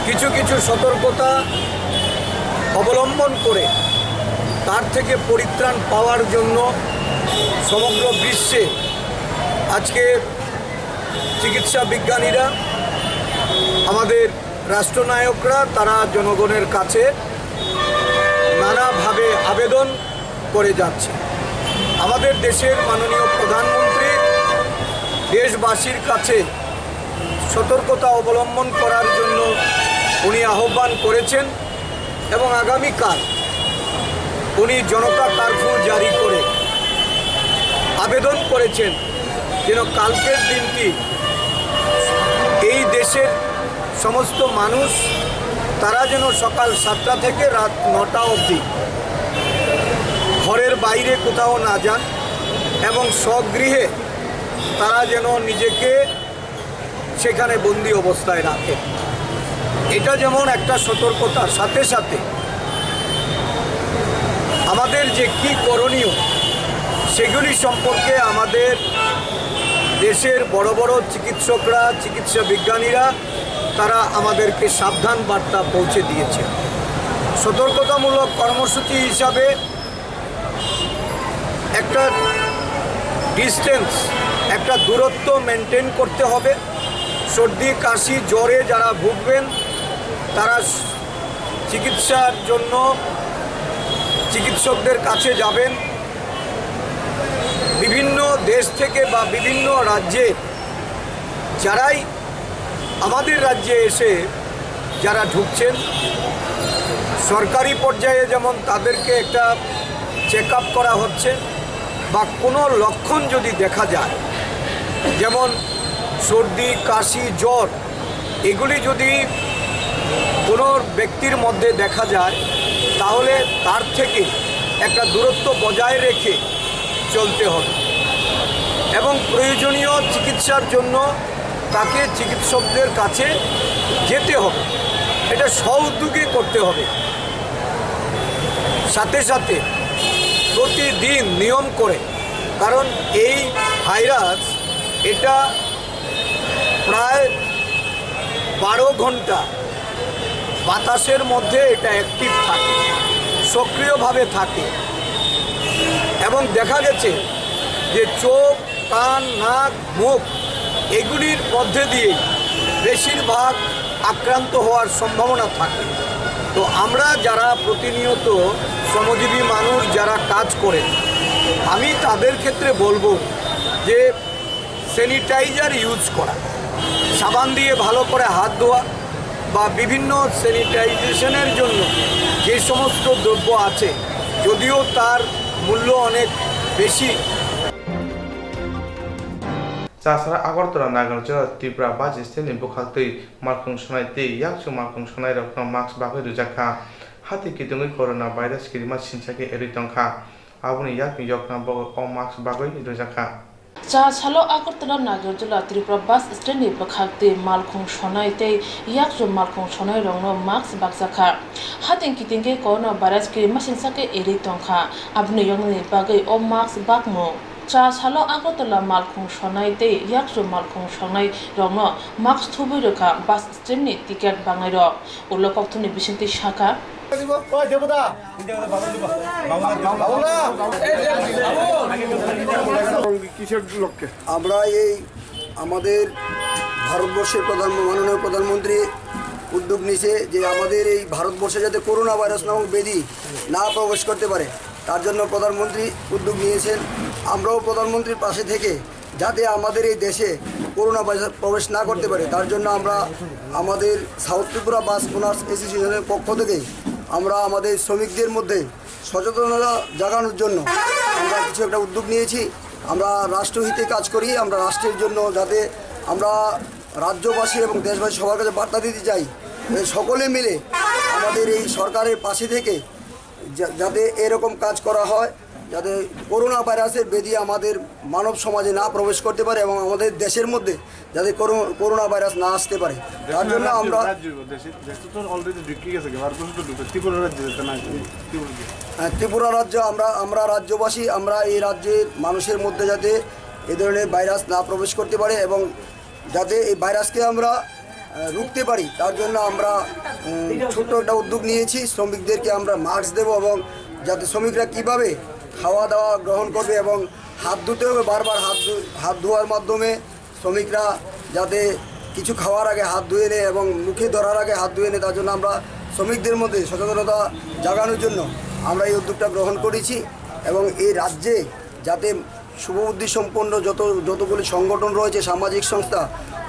কিছু কিছু সতর্কতা অবলম্বন করে তার থেকে পরিত্রাণ পাওয়ার জন্য সমগ্র বিশ্বে আজকে চিকিৎসা বিজ্ঞানীরা, আমাদের রাষ্ট্রনায়করা, তারা জনগণের কাছে নানাভাবে আবেদন করে যাচ্ছে। আমাদের দেশের মাননীয় প্রধানমন্ত্রী দেশবাসীর কাছে সতর্কতা অবলম্বন করার জন্য উনি আহ্বান করেছেন এবং আগামীকাল উনি জনতা কারফিউ জারি করে আবেদন করেছেন যেন কালকের দিনটি এই দেশের সমস্ত মানুষ, তারা যেন সকাল সাতটা থেকে রাত নটা অবধি ঘরের বাইরে কোথাও না যান এবং স্বগৃহে তারা যেন নিজেকে সেখানে বন্দি অবস্থায় রাখেন। এটা যেমন একটা সতর্কতার সাথে সাথে আমাদের যে কি করণীয়, সেগুলি সম্পর্কে আমাদের দেশের বড় বড় চিকিৎসকরা, চিকিৎসা বিজ্ঞানীরা, তারা আমাদেরকে সাবধান বার্তা পৌঁছে দিয়েছে। সতর্কতামূলক কর্মসূচি হিসাবে একটা ডিস্টেন্স, একটা দূরত্ব মেনটেন করতে হবে। সর্দি, কাশি, জ্বরে যারা ভুগবেন, তারা চিকিৎসার জন্য চিকিৎসকদের কাছে যাবেন। বিভিন্ন দেশ থেকে বা বিভিন্ন রাজ্যে যারাই আমাদের রাজ্যে এসে যারা ঢুকছেন, সরকারি পর্যায়ে যেমন তাদেরকে একটা চেক আপ করা হচ্ছে, বা কোনো লক্ষণ যদি দেখা যায়, যেমন সর্দি, কাশি, জ্বর, এগুলি যদি কোনো ব্যক্তির মধ্যে দেখা যায়, তাহলে তার থেকে একটা দূরত্ব বজায় রেখে চলতে হবে এবং প্রয়োজনীয় চিকিৎসার জন্য তাকে চিকিৎসকদের কাছে যেতে হবে। এটা স্ব উদ্যোগে করতে হবে। সাথে সাথে প্রতিদিন নিয়ম করে, কারণ এই ভাইরাস এটা প্রায় বারো ঘন্টা বাতাসের মধ্যে এটা অ্যাক্টিভ থাকে, সক্রিয়ভাবে থাকে। এবং দেখা গেছে যে চোখ, কান, নাক, মুখ, এগুলির মধ্যে দিয়েই বেশিরভাগ আক্রান্ত হওয়ার সম্ভাবনা থাকে। তো আমরা যারা প্রতিনিয়ত শ্রমজীবী মানুষ, যারা কাজ করে, আমি তাদের ক্ষেত্রে বলবো যে স্যানিটাইজার ইউজ করা, সাবান দিয়ে ভালো করে হাত ধোয়া বা বিভিন্ন স্যানিটাইজেশনের জন্য যে সমস্ত দ্রব্য আছে, যদিও তার মূল্য অনেক বেশি। Chasara Agartala Nagarjula Tripura bus stand ni bwkhak twi malkhung sonai tei yakchu malkhung sonai rokno mask bagwi rwjak kha. Hati kitingwi corona virus kirima sinsa khe erwi tongkha, aboni yakni yokna bo o mask bagwi rwjak kha. Cha salo Agartala Nagarjula Tripura bus stand ni bwkhak twi malkhung sonai tei yakchu malkhung sonai rokno mask bakjak kha. Hating kiting khe corona virus kirima sinsa khe erwi tongkha, aboni yoknani bagwi o mask bakmung. Cha salo Agartala malkhung sonai tei yakchu malkhung sonai rokno mask thubui rwkha bus stand ni ticket bangnai rok. Ulo kokthumni bisingtwi sakha. আমরা এই আমাদের ভারতবর্ষের প্রধান, মাননীয় প্রধানমন্ত্রী উদ্যোগ নিছে যে আমাদের এই ভারতবর্ষে যাতে করোনা ভাইরাস নামক ব্যাধি না প্রবেশ করতে পারে, তার জন্য প্রধানমন্ত্রী উদ্যোগ নিয়েছেন। আমরাও প্রধানমন্ত্রীর পাশে থেকে যাতে আমাদের এই দেশে করোনা ভাইরাস প্রবেশ না করতে পারে, তার জন্য আমরা আমাদের সাউথ ত্রিপুরা বাস ওনার্স অ্যাসোসিয়েশনের পক্ষ থেকে আমরা আমাদের শ্রমিকদের মধ্যে সচেতনতা জাগানোর জন্য আমরা কিছু একটা উদ্যোগ নিয়েছি। আমরা রাষ্ট্রহিতে কাজ করি, আমরা রাষ্ট্রের জন্য, যাতে আমরা রাজ্যবাসী এবং দেশবাসী সবার কাছে বার্তা দিতে চাই যে সকলে মিলে আমাদের এই সরকারের পাশে থেকে যা-, যাতে এরকম কাজ করা হয়, যাতে করোনা ভাইরাসের ব্যাধি আমাদের মানব সমাজে না প্রবেশ করতে পারে এবং আমাদের দেশের মধ্যে যাতে করো-, করোনা ভাইরাস না আসতে পারে, তার জন্য আমরা রাজ্য, দেশে, দেশে তো already ঢুকে গেছে, ভারতবর্ষ তো ঢুকে, ত্রিপুরা রাজ্যে যাতে না আসে, ত্রিপুরা রাজ্যে। হ্যাঁ, ত্রিপুরা রাজ্য, আমরা, আমরা রাজ্যবাসী, আমরা এই রাজ্যের মানুষের মধ্যে যাতে এই ধরনের ভাইরাস না প্রবেশ করতে পারে এবং যাতে এই ভাইরাসকে আমরা, আহ, রুখতে পারি, তার জন্য আমরা, উম, ছোট্ট একটা উদ্যোগ নিয়েছি। শ্রমিকদেরকে আমরা মাস্ক দেব এবং যাতে শ্রমিকরা কিভাবে খাওয়া দাওয়া গ্রহণ করবে এবং হাত ধুতে হবে বারবার, হাত ধু-, হাত ধোয়ার মাধ্যমে শ্রমিকরা যাতে কিছু খাওয়ার আগে হাত ধুয়ে নেয় এবং মুখে ধরার আগে হাত ধুয়ে নেয়, তার জন্য আমরা শ্রমিকদের মধ্যে সচেতনতা জাগানোর জন্য আমরা এই উদ্যোগটা গ্রহণ করেছি। এবং এই রাজ্যে যাতে শুভবুদ্ধি সম্পন্ন যত, যতগুলি সংগঠন রয়েছে, সামাজিক সংস্থা,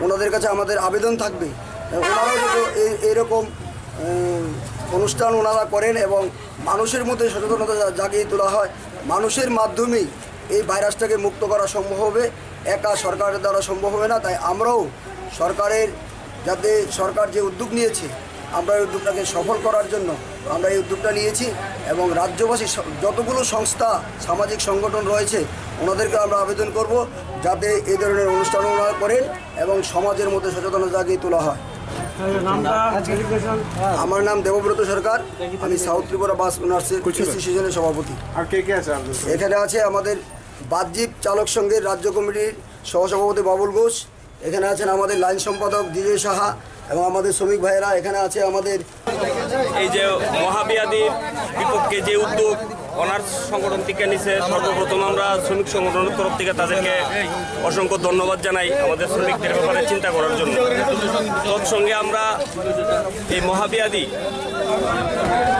ওনাদের কাছে আমাদের আবেদন থাকবে, ওনারাও যাতে এই, এইরকম, উম, অনুষ্ঠান ওনারা করেন এবং মানুষের মধ্যে সচেতনতা জা-, জাগিয়ে তোলা হয়। মানুষের মাধ্যমেই এই ভাইরাসটাকে মুক্ত করা সম্ভব হবে, একা সরকারের দ্বারা সম্ভব হবে না। তাই আমরাও সরকারের, যাতে সরকার যে উদ্যোগ নিয়েছে, আমরা এই উদ্যোগটাকে সফল করার জন্য আমরা এই উদ্যোগটা নিয়েছি এবং রাজ্যবাসী স-, যতগুলো সংস্থা, সামাজিক সংগঠন রয়েছে, ওনাদেরকে আমরা আবেদন করব যাতে এই ধরনের অনুষ্ঠান ওনারা করেন এবং সমাজের মধ্যে সচেতনতা জাগিয়ে তোলা হয়। নামটা, ডেজিগনেশন? আমার নাম দেবব্রত সরকার, আমি সাউথ ত্রিপুরা বাস ওনার্স অ্যাসোসিয়েশনের সভাপতি। আর কে কে আছে আপনাদের? এখানে আছে আমাদের বাসজীব চালক সংঘের রাজ্য কমিটির সহসভাপতি বাবুল ঘোষ, এখানে আছেন আমাদের লাইন সম্পাদক বিজয় সাহা এবং আমাদের শ্রমিক ভাইয়েরা এখানে আছে আমাদের। এই যে মহাব্যাধির বিপক্ষে যে উদ্যোগ ওনার সংগঠন থেকে নিছে, সর্বপ্রথম আমরা শ্রমিক সংগঠনের তরফ থেকে তাদেরকে অসংখ্য ধন্যবাদ জানাই আমাদের শ্রমিকদের ব্যাপারে চিন্তা করার জন্য। তৎসঙ্গে আমরা এই মহাব্যাধি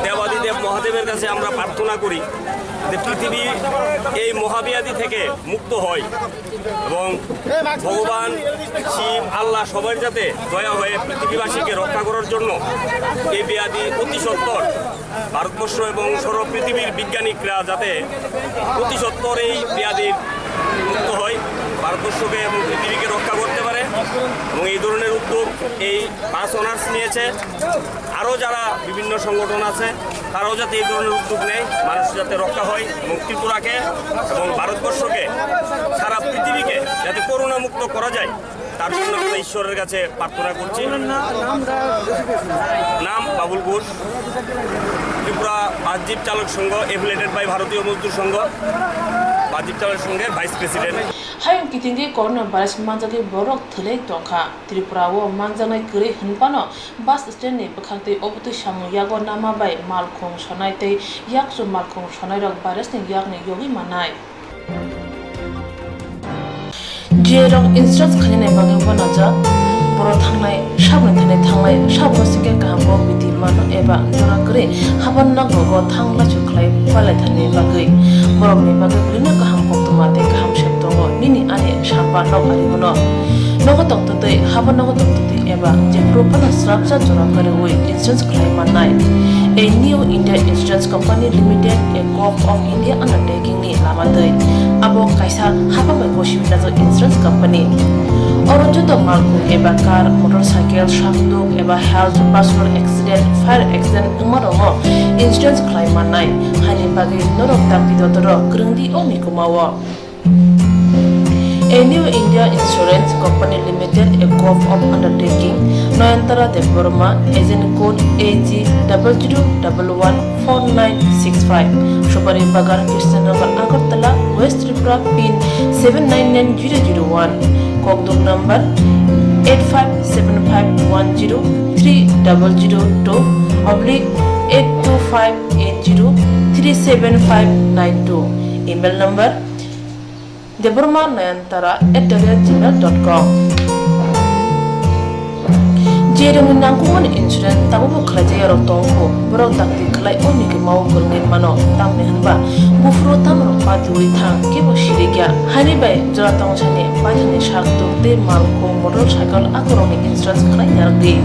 দেবাদিদেব মহাদেবের কাছে আমরা প্রার্থনা করি যে পৃথিবী এই মহাব্যাধি থেকে মুক্ত হয় এবং ভগবান শিব, আল্লাহ সবার যাতে দয়া হয়ে পৃথিবীবাসীকে রক্ষা করার জন্য এই ব্যাধি অতি সত্বর ভারতবর্ষ এবং সর্ব পৃথিবীর বিজ্ঞানিকরা যাতে অতি সত্বর এই ব্যাধির মুক্ত হয়, ভারতবর্ষকে এবং পৃথিবীকে রক্ষা করতে পারে। এবং এই ধরনের উদ্যোগ এই বাস ওনার্স নিয়েছে। আরও যারা বিভিন্ন সংগঠন আছে, তারাও যাতে এই ধরনের উদ্যোগ নেয়, মানুষ যাতে রক্ষা হয় এবং ত্রিপুরাকে এবং ভারতবর্ষকে, সারা পৃথিবীকে যাতে করোনা মুক্ত করা যায়, তার জন্য আমরা ঈশ্বরের কাছে প্রার্থনা করছি। নাম বাবুল ঘোষ, ত্রিপুরা বাসজীব চালক সংঘ, affiliated by ভারতীয় মজদুর সংঘ, বাসজীব চালক সংঘের vice president. Hayung kitingwi corona virus manjagwi borok thwlai tongkha. Tripura o manjaknai kwrwi hwnphano bus stand ni bwkhak twi obotwi samung yago nama bai malkhung sonai tei yakchu malkhung sonai rok virus ni yakni yogwi mannai. Jerok insurance khainani bagwi uanajak, borok thangnai saboni thani thanglai, saboni singkhe kaham kok bidi mano eba jora kwrwi haban nogo thang laisu khlai palai thani bagwi. Borokni bagwi bwrwino kaham koktwma tei kaham sep tongo, nini ani samba nok ari hwno. Nogo tongtwtwi, haban nogo tongtwtwi eba jephuru phano srapsa jora kwrwi insurance khlai mannai. A New India Insurance Company Limited, a Govt of India undertaking ni lama twi. Abo kaisa hapang bai bo simi najak insurance company. Oro joto malkhung eba car, motorcycle, sakduk eba health, personal accident, fire accident wngma rokno insurance khlai mannai. Haini bagwi norok dakti dotoro kwrwngdi o mikuma o. A New India Insurance Company Limited, a Govt of undertaking, Nayantara Debbarma, agent code A G double zero double one four nine six five, Supari Bagan, Krishnanagar, Agartala, West Tripura, pin seven nine nine zero zero one, kokduk number eight five seven five one zero three double zero two oblique eight two five eight zero three seven five nine two, email number debbarma nayantara at the rate gmail dot com. Jerokni nangkukmani insurance tabukbo khlaijak yarok tongkho, borok dakti khlai o mikuma o kwrwngwi mano, tamni hwnba buphuru tamrok patiui thang, kebo siri Ya, haini bai jora tong sani paithani sak tuk tei mal khung motor cycle akorokni insurance khlai yarwkdi.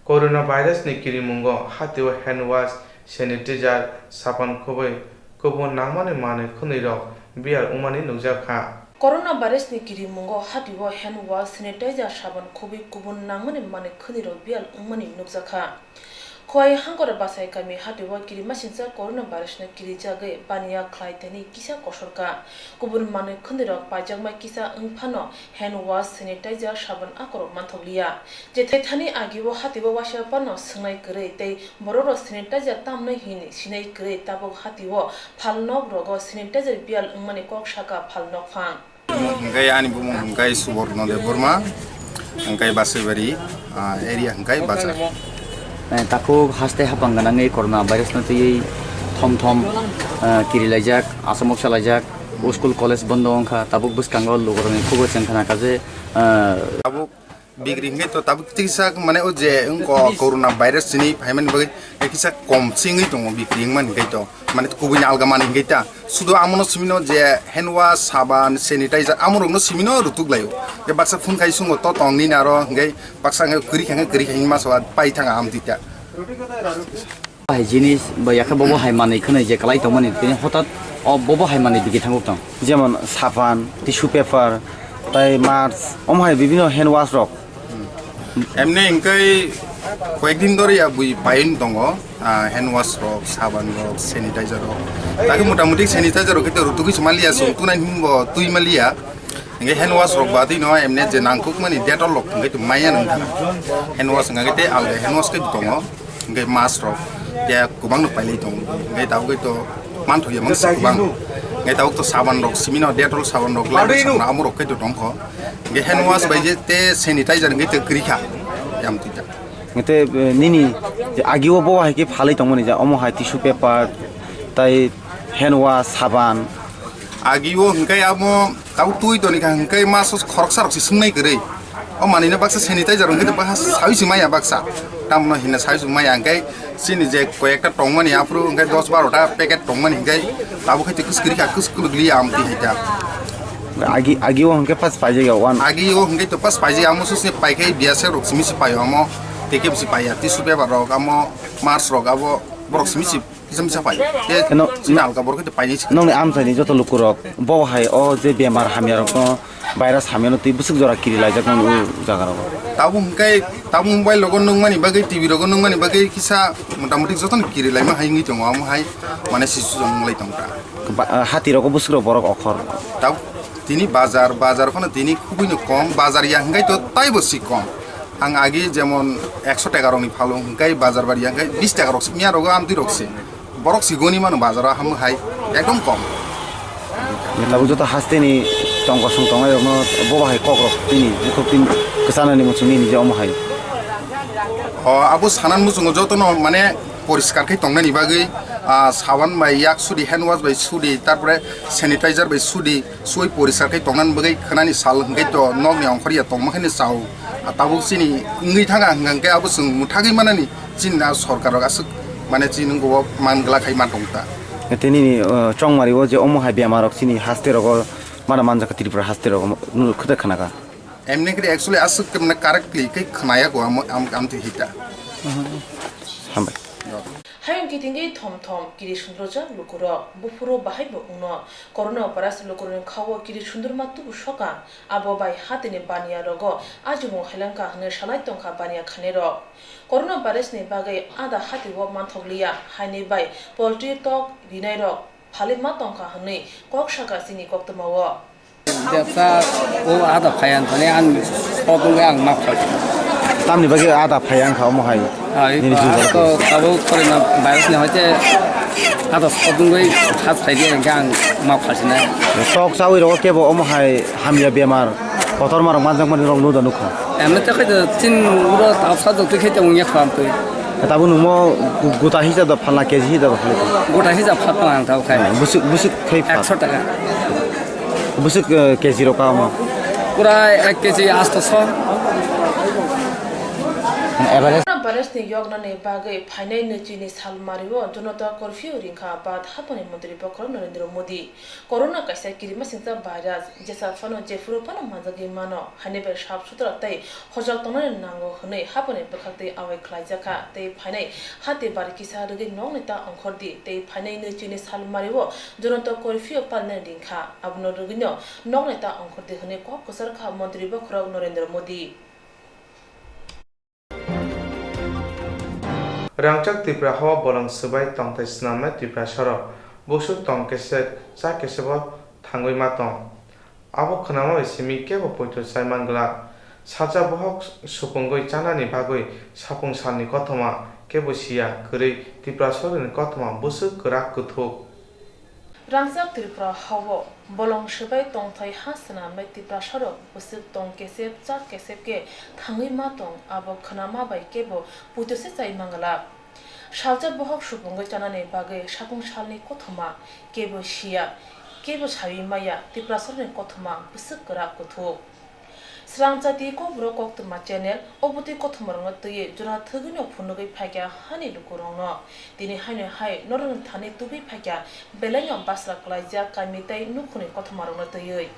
Coronavirus ni kirimungo hatio hand wash, sanitizer, sapan khubui, kubun nangmani manwi khwnwi rok biyal wngmani nukjak kha. Coronavirus ni kirimungo hatio hand wash, sanitizer, sapan khubui, kubun nangmani manwi khwnwi rok biyal wngmani nukjak kha. Khowai Hangkora Bachai kami hatio kirimasingcha coronavirus no kirijagwi baniya khlai tani kisa kosorkha. Kubun manwi khwnwi rok paijakma kisa wngphano hand wash, sanitizer, sapan akorok manthokliya. Jethai thani agio hatio waisa phano swngnai kwrwi tei bororok sanitizer tamnai hini sinai kwrwi tabuk hatio phalnok rogo sanitizer biyal wngmani kok saka phalnok phang. Hingke ani bumung hingke Suborno Debbarma, hingke Basaibari, ah, area hingke Bajar. Eh, takhuk haste hapang ganangwi corona virus no twiwi thom thom, eh, kirilaijak, asamok salaijak, school college bondo wngkha, tabuk bwskango lukurokni khugo chengkhana kha je, eh, Tabuk bikri hingke to tabuk tisa mane o je wngko corona virus chini phaimani bagwi kisa kom chingwi tongo bikri wngmani hingke to. Mane kubui ni alga mani hingke ta. Sudo amono simino je hand wash, saban, sanitizer, amorokno simino rutuk laio. Hingke baksa phone khai sungo to tong nini aro hingke baksa hingke kwrwi kha hingke kwrwi kha hingke masa pai thanga amtwi ta. Hai jinis ba yakhe bobo hai manwi khwnwi je kalai tongmani tini hotat o bobo hai manwi bigi thanguk tong. Jemon sapan, tissue paper, tai mask, omo hai bibino hand wash rok. Emni hingke koyekdin dori ya bui paiyung tongo, ah, hand wash rok, saban rok, sanitizer rok. Lagi mota moti sanitizer rok kito rutugwi se maliya, song tunai himbo twi maliya. Hingke hand wash rok badwi no emni je nangkukmani Dettol rok hingke to maya nang thana. Hand wash hingke te alga hand wash ke tongo. Hingke mask rok ya kwbang no pailai tongo. Hingke tabuk to manthokya mangsa kwbang. Hingke tabuk to saban rok simino Dettol saban rok lai sabna amo rok khe to tongkho. Hingke hand wash bai je te sanitizer hingke te kwrwi kha. Yam twi ta. Hingke, eh, nini je agio bo hai khe phalwi tongmani ja omo hai tissue paper tai hand wash saban. Agio hingke amo Tabuk twi toni kha hingke maso khoroksa rok se swngnai kwrwi. O manwi no baksa sanitizer hingke baksa sawi se maya baksa. Tamno hina sawi se maya hingke chini je koyekta tongmani aphuru hingke dos baro ta packet tongmani hingke tabuk hai te kwskwrwi kha kwskwrwi liya amtwi hai ta. Agi, agi o hingke pas paijak ya wan. Agi o hingke to pas paijak ya amo sose paikai biya se rok simi se paio amo teke bisi paiya tissue paper rok amo mask rok abo borok simi se Kisa misa pai. Te Eno, chini alka borok khe painai se. Nongni amchaini joto lukurok bo hai o je bemar hamyarokno, virus hamyano twi bwswk jora kiri laijak nang o jaga rogo. Tabuk hwnkhe, tabuk mobile rogo nukmani bagwi, T V rogo nukmani bagwi kisa mota moti jotono kiri laima hai wngwi tongo, omo hai mane sisu wng lai tong kha. Ba-, hati rogo bwswk rok borok okhor. Tabuk tini bazar, bazar phano tini kubui no kom, bazar ya hwnkhe to taibo si kom. Ang agi jemon ekso taka rokni phalo hwnkhe bazar bar ya hwnkhe bis taka rok se, miya rogo amtwi rok se. Borok se goni mano bazaro ham hai ekdom kom. Tabuk joto hasteni tongkosong tongnai rokno bo bahai kok rok tini bukhuk tini kwchanani muchung nini je omo hai. O abo sanan muchungo jotono mane poriskar khe tongnani bagwi, ah, saban bai yak sudi, hand wash bai sudi, tarpore sanitizer bai sudi. Sui poriskar khe tongnani bagwi khwnani sal hwnkhe to nokni ongkhorya tongma khe ni chao. Tabuk chini wngwi thang ang hwnkhe abo chwng mwthagwi manani chini na sorkar rok aswk mane chini wngkho man glak hai ma tong ta. Tei nini, uh, chongmari o je omo hai bemar rok chini haste rogo mana manjak kha Tripura haste rogo nunu khwtwk khna kha. Emni khe actually aswk khe mane correctly khe khna ya ko amo am, am twi hita. Hambai. Hayung kitingwi thom thom kiri sundrojak lukurok, buphuru bahai bo wngno. Corona virus lukurokni khao kiri sundurma tubu soka, abo bai hatini baniya rogo ajimung hailangkha hwnwi salai tongkha baniya khainai rok. Corona virus ni bagwi ada hatio manthokliya, haini bai poultry tok rinai rok phalwi ma tongkha hwnwi kok saka chini koktwmao. Bebsa o ada phai ang thani ang sodung ang map kha. Tamni bagwi ada phai ang kha omo hai. Ai, nini jil to tabuk corona virus ni hoite ada sodung bai has phai di ang map kha sina. Tok chawi rogo kebo omo hai hamya bemar kotor marok manjak mani rok nuda nukha. Emne te khai chin uro tap sa dok te khai te ungya kham tui. Tabuk nungmo gu-, guta hisa da phalna K G hisa da phalna. Guta hisa phalna ang tabuk khai. Busuk, busuk khai phal. Ekso taka. Bwswk, eh, K G rok kha omo? Pura ek kg asto so. Average. Virus ni yoknani bagwi phainai nwichini salmario Janata Curfew ringkha, bat hapani Montri Bokhorok Narendra Modi. Corona kaisa kirimasingcha virus, jesa phano jephuru phano manjagwi mano, haini bai sap sutra tei hojak tongnani nango hwnwi hapani bwkhaktwi awai khlaijakha tei phainai hati bar kisa rwgwi nokni ta ongkhordi tei phainai nwichini salmario Janata Curfew palinani ringkha. Abono rwgwino nokni ta ongkhordi hwnwi kok kwcharkha Montri Bokhorok Narendra Modi. Rangchak Tripura hao bolong swbai tongthai swnamnai Tripura sorok busuk tong kesep cha kesebo thangwi ma tong. Abo khwnama bai simi kebo poito chai man glak. Salsa bohok supungwi chanani bagwi sapung salni kothoma kebo siya kwrwi Tripura sorokni kothoma bwswk kwrak kwthuk. Rangchak Tripura hao bolong swbai tongthai ha swnamnai Tripura sorok bwswk tong kesep cha kesep khe thangwi ma tong, abo khwnama bai kebo puito se chai manglak. Salsa bohok supungwi chanani bagwi sapung salni kothoma kebo siya, kebo sawi maya, Tripura sorokni kothoma bwswk kwrak kwthuk. Srangchati Kokborok Koktwma channel, obotwi kothomarokno twiwi jora thwgwino phunugwi phaikha hani lukurokno. Tini haino hai norokni thani tubui phaikha belaino basra klaijak kami tei nukhungni kothomarokno twiwi.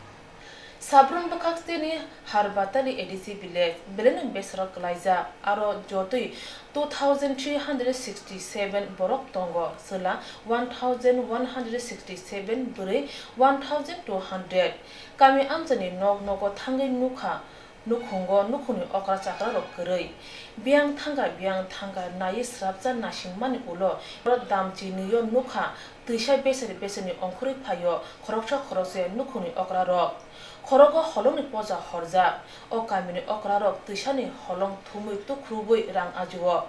Sabrum bwkhakteni Harbatali A D C village belaino besaro klaijak, aro jotwi two thousand three hundred sixty seven borok tongo, chwla one thousand one hundred sixty seven, bwrwi one thousand two hundred. Kami amchaini nok nogo thangwi nukha, nukhungo nukhungni okra chakrarok kwrwi. Biyang thangkha, biyang thangkha, naiwi swrapsa nasingmani ulo, borok damchi nwiyo nukha, twisa besari besarni ongkhorwi phaio khoroksa khoroksa nukhungni okrarok. Khorogo holongni poja horjak. O kamini okrarok twisani holong thumwi tukhurubwi rang ajio.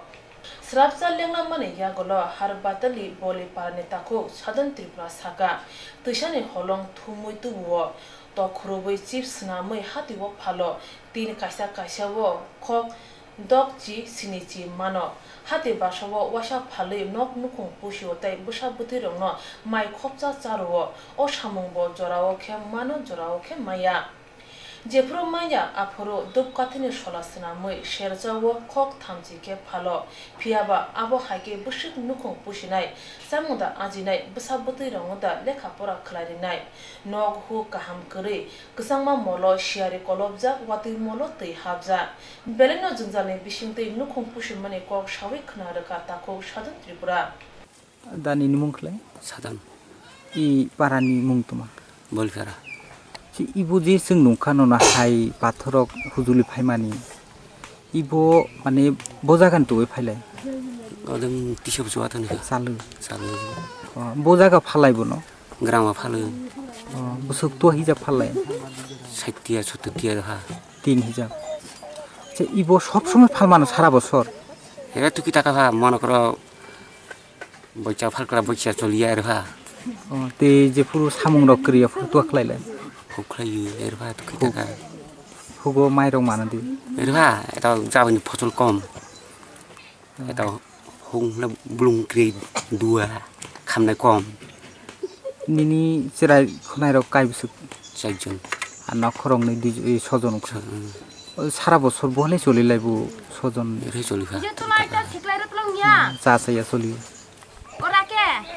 Srapsa lengna mani yagulo Harbatali Boli parani takhuk Sadhan Tripura saka, twisani holong thumwi tubuo, tok khurubwi chip swnamwi hatio phalo, tin kaisa kaisa o khok dok chi sini chi mano. Hati basao waisa phalwi nok nukhung pusio tei bwsa bwtwirokno mai khopsa charuo. O samungbo jorao khe mano, jorao khe maya. Jephuru manya aphuru dupkathini sola swnamwi serjao khok thamchi khe phalo, phiyaba abo hai khe bwswk nukhung pusinai, chamungda ajinai bwsa bwtwirokno da lekha pora khlai rinai, nok hu kaham kwrwi, kwchangma molo siyari kolobjak, watwi molo twi hapjak. Belaino jwngjalni bisingtwi nukhung pusimani kok sawi khna rwkha takhuk Sadhan Tripura. Da nini mung khlai? Sadhan. I para ni mung tuma? Bolphera. Si ibu je chwng nungkha nono hai pathorok hujuli phaimani. Ibo mane bo jaga ni tubui phailai? Odeng tisa buchu atani kha. Salu. Salu. Oh, bo jaga phalai bono? Grama phalai. Oh, busuk tua hija phalai? Saitia, sototia ha. Tin hija. Che ibo sob somoi phalmano sara bosor? He tuki taka pha, mano koro Boicha phalkra boicha choliya erpha. Oh, tei jephuru samungrok kwrwiya phuru tua khlailai? Huk khlaiwi erpha tuki taka. Hugo mairok mana di? Erpha, eta jabani phosol kom. Eta hung na bulung kwrwi dua khamnai kom. Nini chwrai khwnairok kai bwswk? Charjon. Ano khoroknwi dui, sojon wngkha. Hmm. O sara bosor bo hwnwi choli lai bo sojon. Ere choli kha. Cha saya choli.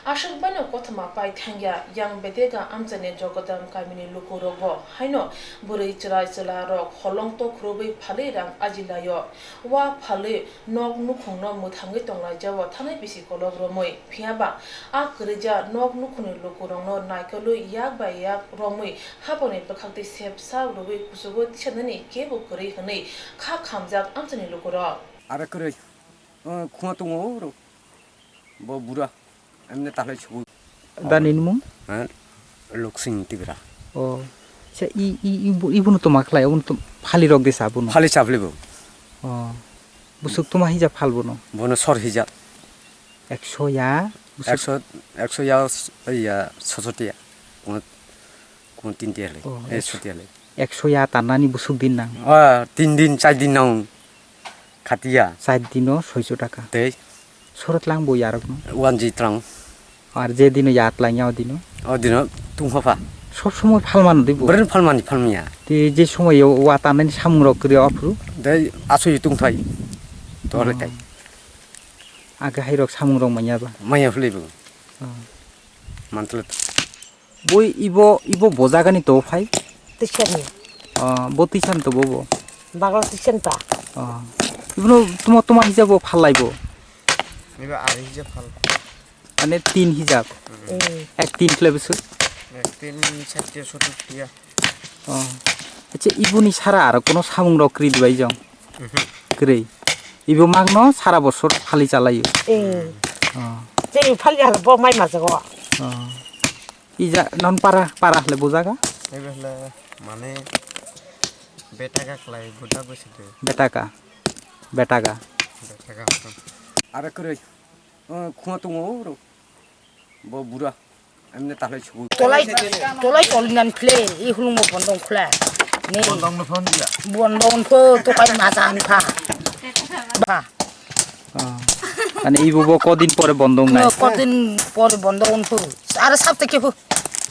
Aswk baino kothoma pai thangya, yang bedega amchaini Jogodam kamini lukurokbo haino bwrwi chwrai chwlarok holong tokhorobwi phalwi rang ajilaio. Wa phalwi nok nukhungno mwthangwi tonglaijao thanai bisi kolok romwi. Phiyaba a kwrwija nok nukhungni lukurokno naikolwi yak bai yak romwi haponi bwkhaktwi sepsa rwui kuchugo tisanani kebo kwrwi hwnwi kha khamjak amchaini lukurok. Are kwrwi, o khunga tongo oro. Bo bura, emne talai subu. Da nini mung? Ha? Loksing Tibra. O. Sa i, i, i, bu-, ibuno toma khlai, obuno tom-, phali rok de sa bono? Phali chapli bo. O. Busuk toma hija phal bono? Bono sor hija. Ekso ya? Busuk ekso, ekso ya, s-, ya, sosotiya. Bono Kuno tin tiya le, o, eh, ekso, soi tiya le. Ekso ya tanani busuk din nang. Ah, tin din, char din nang khatiya. Char dino soiso taka. Tei? Sorot lang bo yarok no? Wanji tlang. Ar je dino ya tlang ya o dino? O dino tungkha pha. Sob somoi phalmano de bo? Bwrwino phalmani, phalmaya. Te je somoi o wa tanani samung rok kwrwi aphuru? Dei asui tungthai. Tohle tai. Age hai rok samung rok manya ba? Manya phulai bo. Oh. Mantla. Boi ibo, ibo bo jagani to phai? Tisani. Oh, bo tisani to bo bo? Bagla tisan ta. Oh. Ibono tuma, tuma hijabo phalai bo? Ibo ari hijab phal. Mane tin hijab. Hmm. Ek tin khle bwswk? Ek tin sat sottor tiya. Oh. Acha, iboni sara aro kono samung rok kwrwi dibai jong? Mhm. Kwrwi. Ibo magno sara bosor phali chalaio. Eh. Oh. Tei phali hala bo mai majago. Oh. Ija non para, para hle bo jaga? Ebe hle mane betaga klai buda bwswk de. Betaga. Betaga. Betaga. Aro kwrwi. Oh, khuma tongo oro. Bo bura. Amne tahlai subu. Tolai, tolai tolinan khle, i hulung bo bondong khle. Ne. Bondong no phone dia. Bondong pho tokai majan kha. Ba. Oh. Ani ibu bo kodin pore bondong nai. No, kodin pore bondong pho. Aro sapte ke pho.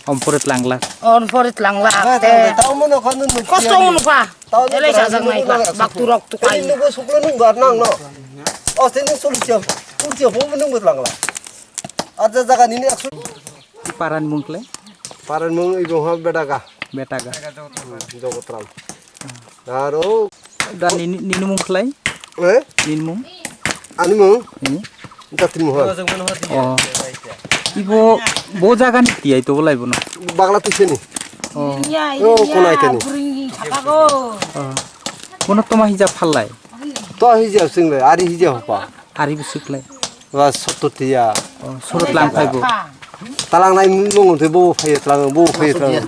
Om pore tlangla. Om pore tlangla. Ba, te. Tamo no khon no. Kosto no pha. Elai sajak nai kha, baktu rok tukai. Tini nugo sukle nung gar nang no. O tini suli cia, suli cia bo nung bet langla. Aja jaga nini aksu. Paran mung kle? Paran mung ibo ha Betaga. Betaga. Jogotram. Aro. Da nini, nini mung kle? Eh? Nini mung? Ani mung? Ini? Jati muha. Oh. Ibo bo jaga ni tiyai to bolai bono. Bagla tiseni. Oh. Oh, kunai teni. Oh. Bono toma hija phallai. To hija single, ari hija hopa. Ari bwswk lai. Ba sotto tiya. Oh, sorot lang phai bo. Talang nai mung te bo phai tlang, bo phai tlang.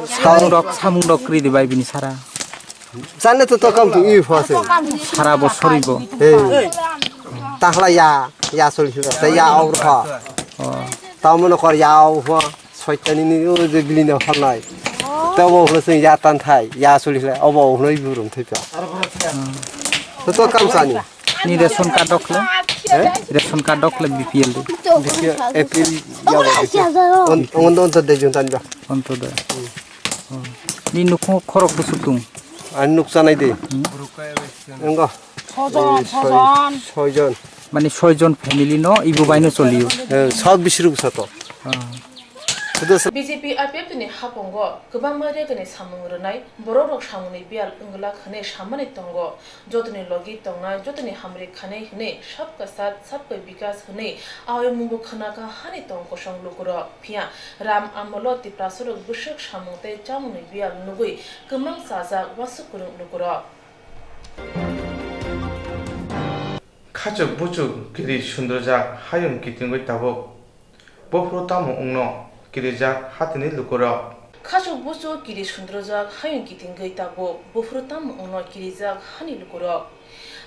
Samung rok, samung rok kri di bai bini sara. Chale to to kam tu i pho se. Sara bosor ibo. Hey. Tahla ya, ya soli hila, ta ya au pho. Oh. Ta mono kor ya au pho. Soitani ni o je bili na phalnai. Ta bo hlo se ya tan thai, ya soli hila, obo hlo i burum thai pa. To to kam sani. Ni ration card dokle? Eh? Ration card dokle B P L di. B P L, A P L ya ba B P L. On, on, on to de jun tan ba. Onto da. Hmm. Oh. Ni nukhung khorok bwswk tung? Ani nuk chanai de. Hmm. Engo. Sojon, eh, soi-, sojon. Soijon. Mane soijon family no ibu bai no choliyo. Eh, sat bisru bwsa to. Ah. Sudo sa- B J P I P F T ni hapungo kwbangma regani samung rwnai, borok rok samungni biyal wngwlak hwnwi samani tongo. Jotoni logi tongnai, jotoni hamri khanai hwnwi sabka sat, sabka bikas hwnwi aoyamungbo khwnakha hani tong kosong lukurok. Phiya Ram amolo Tiprasarok bwswk samung tei chamungni biyal nugwi kwmang chajak uansuk kwrwng lukurok. Khachuk buchuk kiri sundrojak hayung kitingwi tabuk. Buphuru tamo wngno kirijak hatini lukurok? Khachuk buchuk kiri sundrojak hayung kitingwi tabuk. Buphuru tamo wngno kirijak hani lukurok?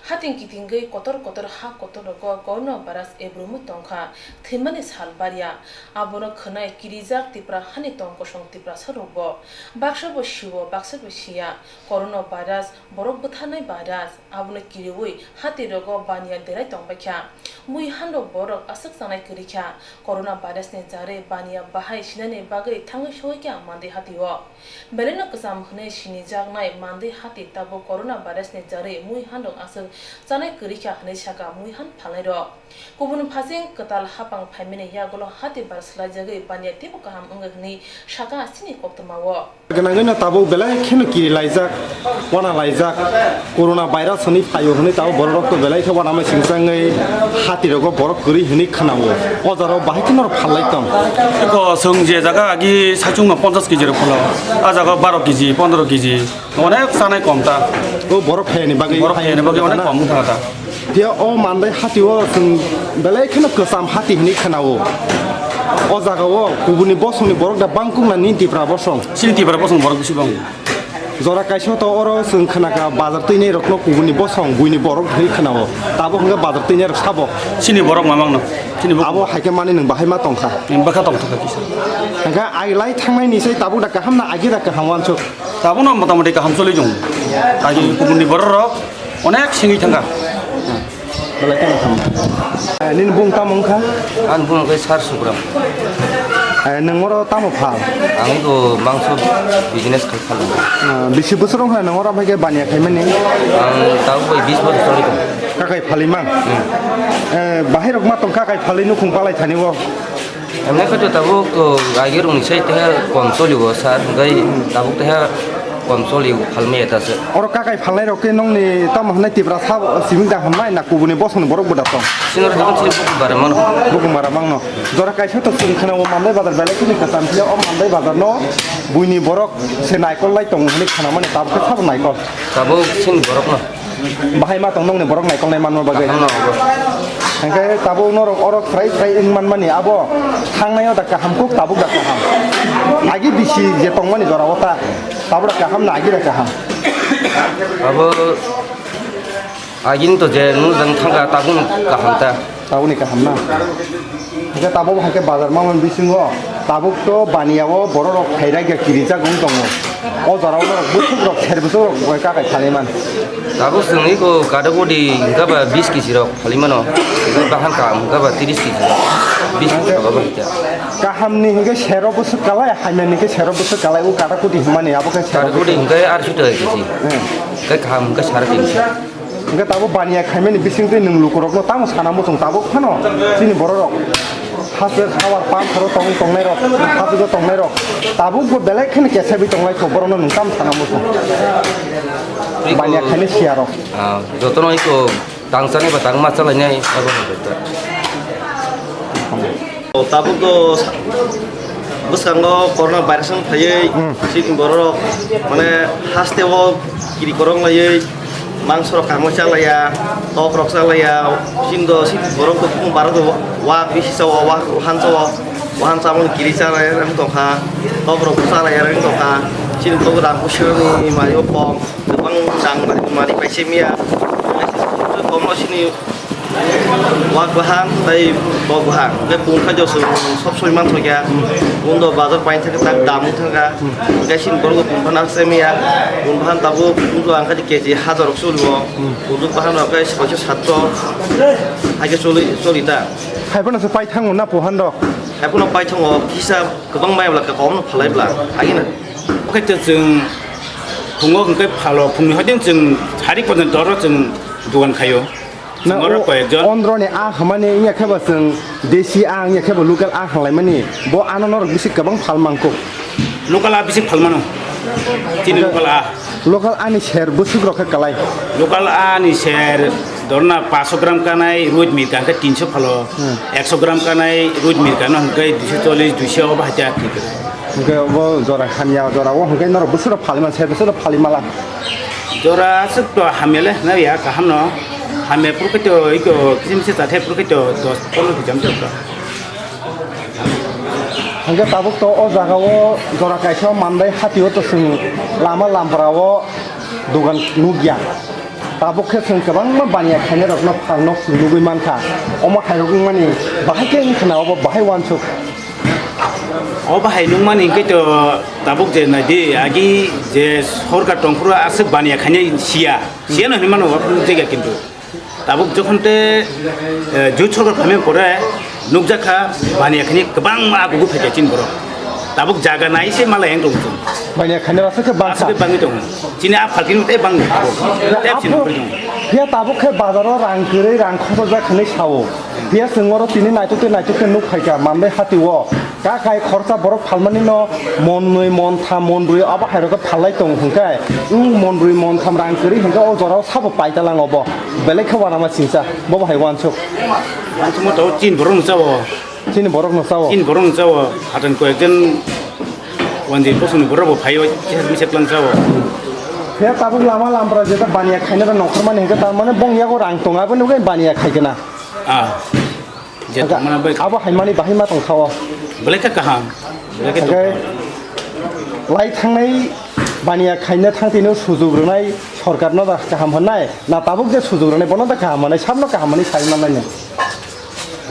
Hating kitingwi kotor kotor ha kotor rogo corona virus ebrumwi tongkha, thwimani sal barya. Abono khwnai kirijak Tipra hani tong kosong Tiprasa rokbo. Baksa bo sio, baksa bo siya. Corona virus, borok bwtharnai virus. Abono kiriwi hati rogo baniya derai tongbaikha. Mui handok borok aswk chanai kwrwikha. Corona virus ni jarwi baniya bahai sinani bagwi thangwi soikha mandi hatio. Belaino kwcham hwnwi sinijaknai mandi hati tabuk corona virus ni jarwi mui handok aswk chanai kwrwikha hwnwi sakha mui han phalnairok. Kubun phasing kwtal hapang phaimani yagulo hati bar swlaijagwi baniya teibo kaham wngwi hwnwi sakha chini koktwmao. Gwnangwino tabuk belai kheno kiri laijak, wana laijak, corona virus hwnwi phaio hwnwi tabuk borok rokto belai khe wanamai singchangwi hati rogo borok kwrwi hwnwi khwnao. O jaro bahai kheno phalai tong. Eko chwng je jaga agi saichungno ponchash kg rok phalo, a jaga baro kg, pondro kg, onek chanai kom ta. O borok phaiyani bagwi, borok phaiyani bagwi onek kom wngkha ta. Phiya o mandai hati o chwng belai kheno kwcham hati hwnwi khwnao. O jaga o kubuni bosongni borok da bangkuk na nini Tipra bosong? Chini Tipra bosong borok bisi bang. Jora kaisa to oro chwng khwnakha bazar twinai rokno kubuni bosong buini borok hwnwi khwnao. Tabuk hwnkhe bazar twinai rok sabo? Chini borok mamang no. Chini borok. Abo hai khe mani nwng bahai ma tongkha? Nwng bwkha tongthokha kisa. Hwnkhe ai lai thangnai ni sai tabuk da kaham na agi da kaham wansuk? Tabuk no mota moti kaham choli jong. Agi kubuni borok rok. Onek singwi thangkha. Belai kheno hamya. Eh, nini bung tamo wngkha? Ani bung khe Sar Subram. Eh, nwng oro tamo phal? Ang ego mangso business khai phal. Ah, bisi bosor wngkha nwng oro haikhe baniya khaimani? Ang tabuk bai bis bosor choli tongo. Kakai phalimang? Hmm. Eh, bahai rok ma tong kakai phalwi nukhung palai thani o? Emne khe to tabuk to agi rokni sai teha kom choli o sir, hwnkhe tabuk teha kom choli phalmaya ta se. Oro kakai phalnai rok khe nongni tamo hwnwi Tipra sabo siming da hwnmai na kubuni bosongni borok bo da tong? Sino rok tong sini buku bara mano. Buku bara mangno. Jora kaisa to chwng khna o Mandai bazar belai khini kwcham phiya o Mandai bazar no buini borok se naikol lai tong hwnwi khna mani tabuk khe sabo naikol. Tabuk sini borok no. Bahai ma tong nongni borok naikol nai manma bagwi. Kaham no obo. Hwnkhe tabuk norok oro khrai khrai wng manmani abo thangnai o da kaham kuk tabuk da kaham. Agi bisi je tongmani jora o ta tabuk da kaham na agi da kaham. Abo Agini to je nujang thangkha tabukno kaham ta. Tabukni kaham na. Hwnkhe tabuk hai khe bazar mangmani bisingo tabuk to baniya o borok rok khairok ya kirijak wng tongo. O jora o norok bwswk rok ser bwswk rok bai kakai phalwi man. Tabuk chwng iko kada bodi hwnkha ba bis kisi rok phalwi mano. Bahan kaham hwnkha ba tiris kisi rok. Bis kisi rok abo hwnkha. Kaham ni hwnkhe sero bwswk kalai, hamya ni hwnkhe sero bwswk kalai o kada kudi hwnmani abo khe sero. Kada kudi hwnkhe arso taka kisi. Hmm. Hwnkhe kaham hwnkhe sare tinso. Hwnkhe tabuk baniya khaimani bisingtwi nwng lukurokno tamo sana muchung tabuk phano chini bororok haste hawar pantharo tong tongnairok, hajugo tongnairok tabukbo belai kheno kesaiwi tonglaikho, borokno nwng tamo sana muchung? Baniya khainai siyarok. Ah, jotono iko tangchani ba tangma chalainai abo hai khe. O tabuk do bwskango corona virus wng phaiwi, hmm, chini borok mane haste o kiri korok laiwi mangso rok kangma chalaiya, tok rok chalaiya, chini do chini borok do bumung barok do wak bisi chao, wak wahan chao, wahan chamani kiri chalaiya wng tongkha, tok rok chalaiya wng tongkha, chini tok rang pusi rokni mari o kok. Kwbang dang mari, mari paise miya. Komo sini wak bahang, tai bok bahang. Hwnkhe pungkha josong sob soi man thokya. Undo bazar pain thangkha, tak dam thangkha. Hwnkhe sini borok pungkha nak se miya. Pungkha tabuk undo angkha keji hajar rok cholibo. Undo bahang rok khe soiso satso. Haikhe choli, choli ta. Haiphano se pai thango na puhan rok? Haiphano pai thango, kisa kwbang maya bla, kwbangno phalai bla. Agina. Oke, to chwng phungo hwnkhe phalo, phungni hoiteng chwng sari porjonto oro chwng dogan khaio. Na chwng oro o koyekjon. Ondroni a hwnmani wngya khe bo chwng desi a wngya khe bo local a hwnlaimani. Bo ano norok bisi kwbang phal mangkuk. Local a bisi phal mano. Chini local a. Local a ni ser bwswk rok khe kwlai. Local a ni ser. Dorna paanch sho gram kanai roit mirka hwnkhe tinso phalo, hmm, ekso gram kanai roit mirka no hwnkhe duiso chollish, duiso obo hai khe kwrwi. Hwnkhe obo jora hamya jora o hwnkhe norok bwswk rok phalwi man se bwswk rok phalwi mala. Jora aswk to hamya le hwnwi ya kaham no. Hamya phuru khe to iko kisa misa cha the phuru khe to dos pondro kisa misa. Hwnkhe tabuk to o jaga o jora kaisa Mandai hati o to chwng lama lampra o dogan nukya. Tabuk khe chwng kwbangma baniya khainai rokno phalno chwng nugwi mankha. Omo hai rok wngmani bahai khe wngkha na obo bahai uansuk. Obo hai nukmani hwnkhe to tabuk je naidi agi je sorkar tongphuru aswk baniya khainai siya. Siya no hinwi mano obo nukjakya kintu. Tabuk jokhon te, eh, jut sorkar phaimani pore nukjakha baniya khainai kwbangma agugu phaikha chini borok. Tabuk jaga nai se malai ang tong chwng. Baniya khainai aswk khe bangkha. Aswk khe bangwi tongo. Chini a phalkini tei bangwi tongo. Tei chini aphuru bangwi tongo. Phiya tabuk khe bazaro rang kwrwi rang khosokjak hinwi sao. Phiya chwng oro tini naitugtwi naitugtwi nuk phaikha Mandai hati o. Kakai khoroksa borok phalmani no mon nwi, mon tham, mon brwi abo hai rok khe phalai tongo hwnkhe, wng mon brwi, mon tham rang kwrwi hwnkhe o jorao sabo paita lang obo. Belai khe uanama singcha, bobo hai uansuk. Uansukma tabuk chini borok no chao. Chini borok no chao. Chini borok no chao. Hatan koyekjon wanjwi bosongni borok bo phaiwi kisa misa twlang chao. Khe tabuk lama lampra jeta baniya khainai rok nongkhormani hwnkhe tar mane bong yago rang tongo, aboni bagwi baniya khaikhe na. Ah. Je tongmani bai abo haimani bahai ma tongkha o. Belai khe kaham. Belai khe tongkha. Lai thangnai baniya khaina thangtino sujuk rwnai sorkarno da kaham hwnai, na tabuk je sujuk rwnai bono da kaham hwnai, sabno kaham hwnai sai manlaino.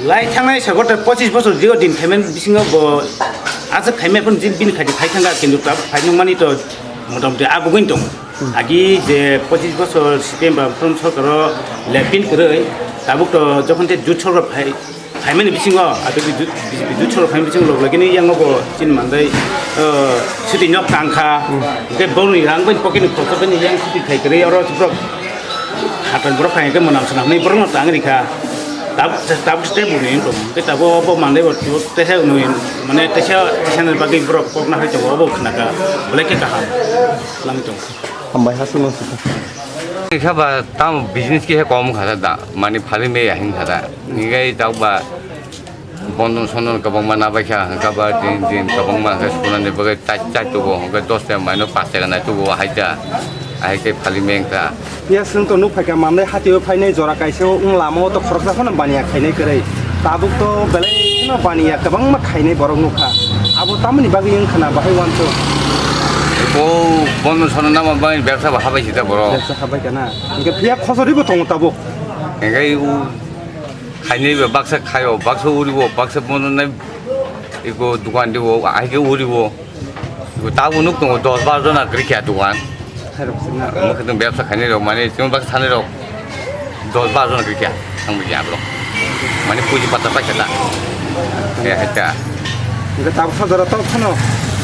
Lai thangnai sorkar ta pochis bosor jio din khaimani bisingo bo aswk khaimai phano jin bini khaidi phai thangkha, kintu tabuk phai nungmani to motamoti agugwino tongo. Hmm. Agi je pochis bosor C P M ba from sorkaro lepin kwrwi, tabuk to jokhon te jut sorkar phai, Phaimani bisingo, abo bidu-, bidu choro phaimani bisingo log lagini yang nogo chini mandai, eh, suti nok tangkha, hingke boni rang bai pocket ni khoroksa bai yang suti khai kwrwi oro borok hatan borok khai hingke mwnam swnam hinwi borok no tang rikha. Tab-, tab step buni tong, hingke tabo bo mandai bo tesa nui, mane tesa, tesa ni bagwi borok kok na hai tongo, obo khnaka, belai khe kaham nang tong. Hambai ha sung nang sika. Kha ba tam business khe kom kha da, mani phali me ya hin kha da. Hingke tabuk ba Bondon sondon kwbangma nabaikha, hwnkhe ba din din kwbangma hwnkhe sunani bagwi chai chai tugo, hwnkhe dos taka maino pash taka nai tugo, haita, ahai khe phali mengkha. Phiya chwng to nuk phaikha, mandai hatio phainai jora kaisa o wng lama o to khoroksa phano baniya khainai kwrwi. Tabuk to belai kheno baniya kwbangma khainai borok nukha. Abo tamoni bagwi wngkha na bahai uansuk? Bo Bondon sondon nama bagwi bebsa bo habai sida borok. Bebsa habai kana? Hwnkhe phiya khosoribo tongo tabuk. Hwnkhe u Khainai bo baksa khaio, baksa uriwo, baksa bono nai iko dukan diwo, ahai khe uriwo. Iko tabuk nuk tongo dos bar jona kwrwi kha dukan. Khairok sina. Omo khe tong bebsa khainai rok, mane chwng baksa sanai rok dos bar jona kwrwi kha. Ang bo ya bro. Mane puji pata paisa da. Ya haita. Hingke tabuk sajora to phano,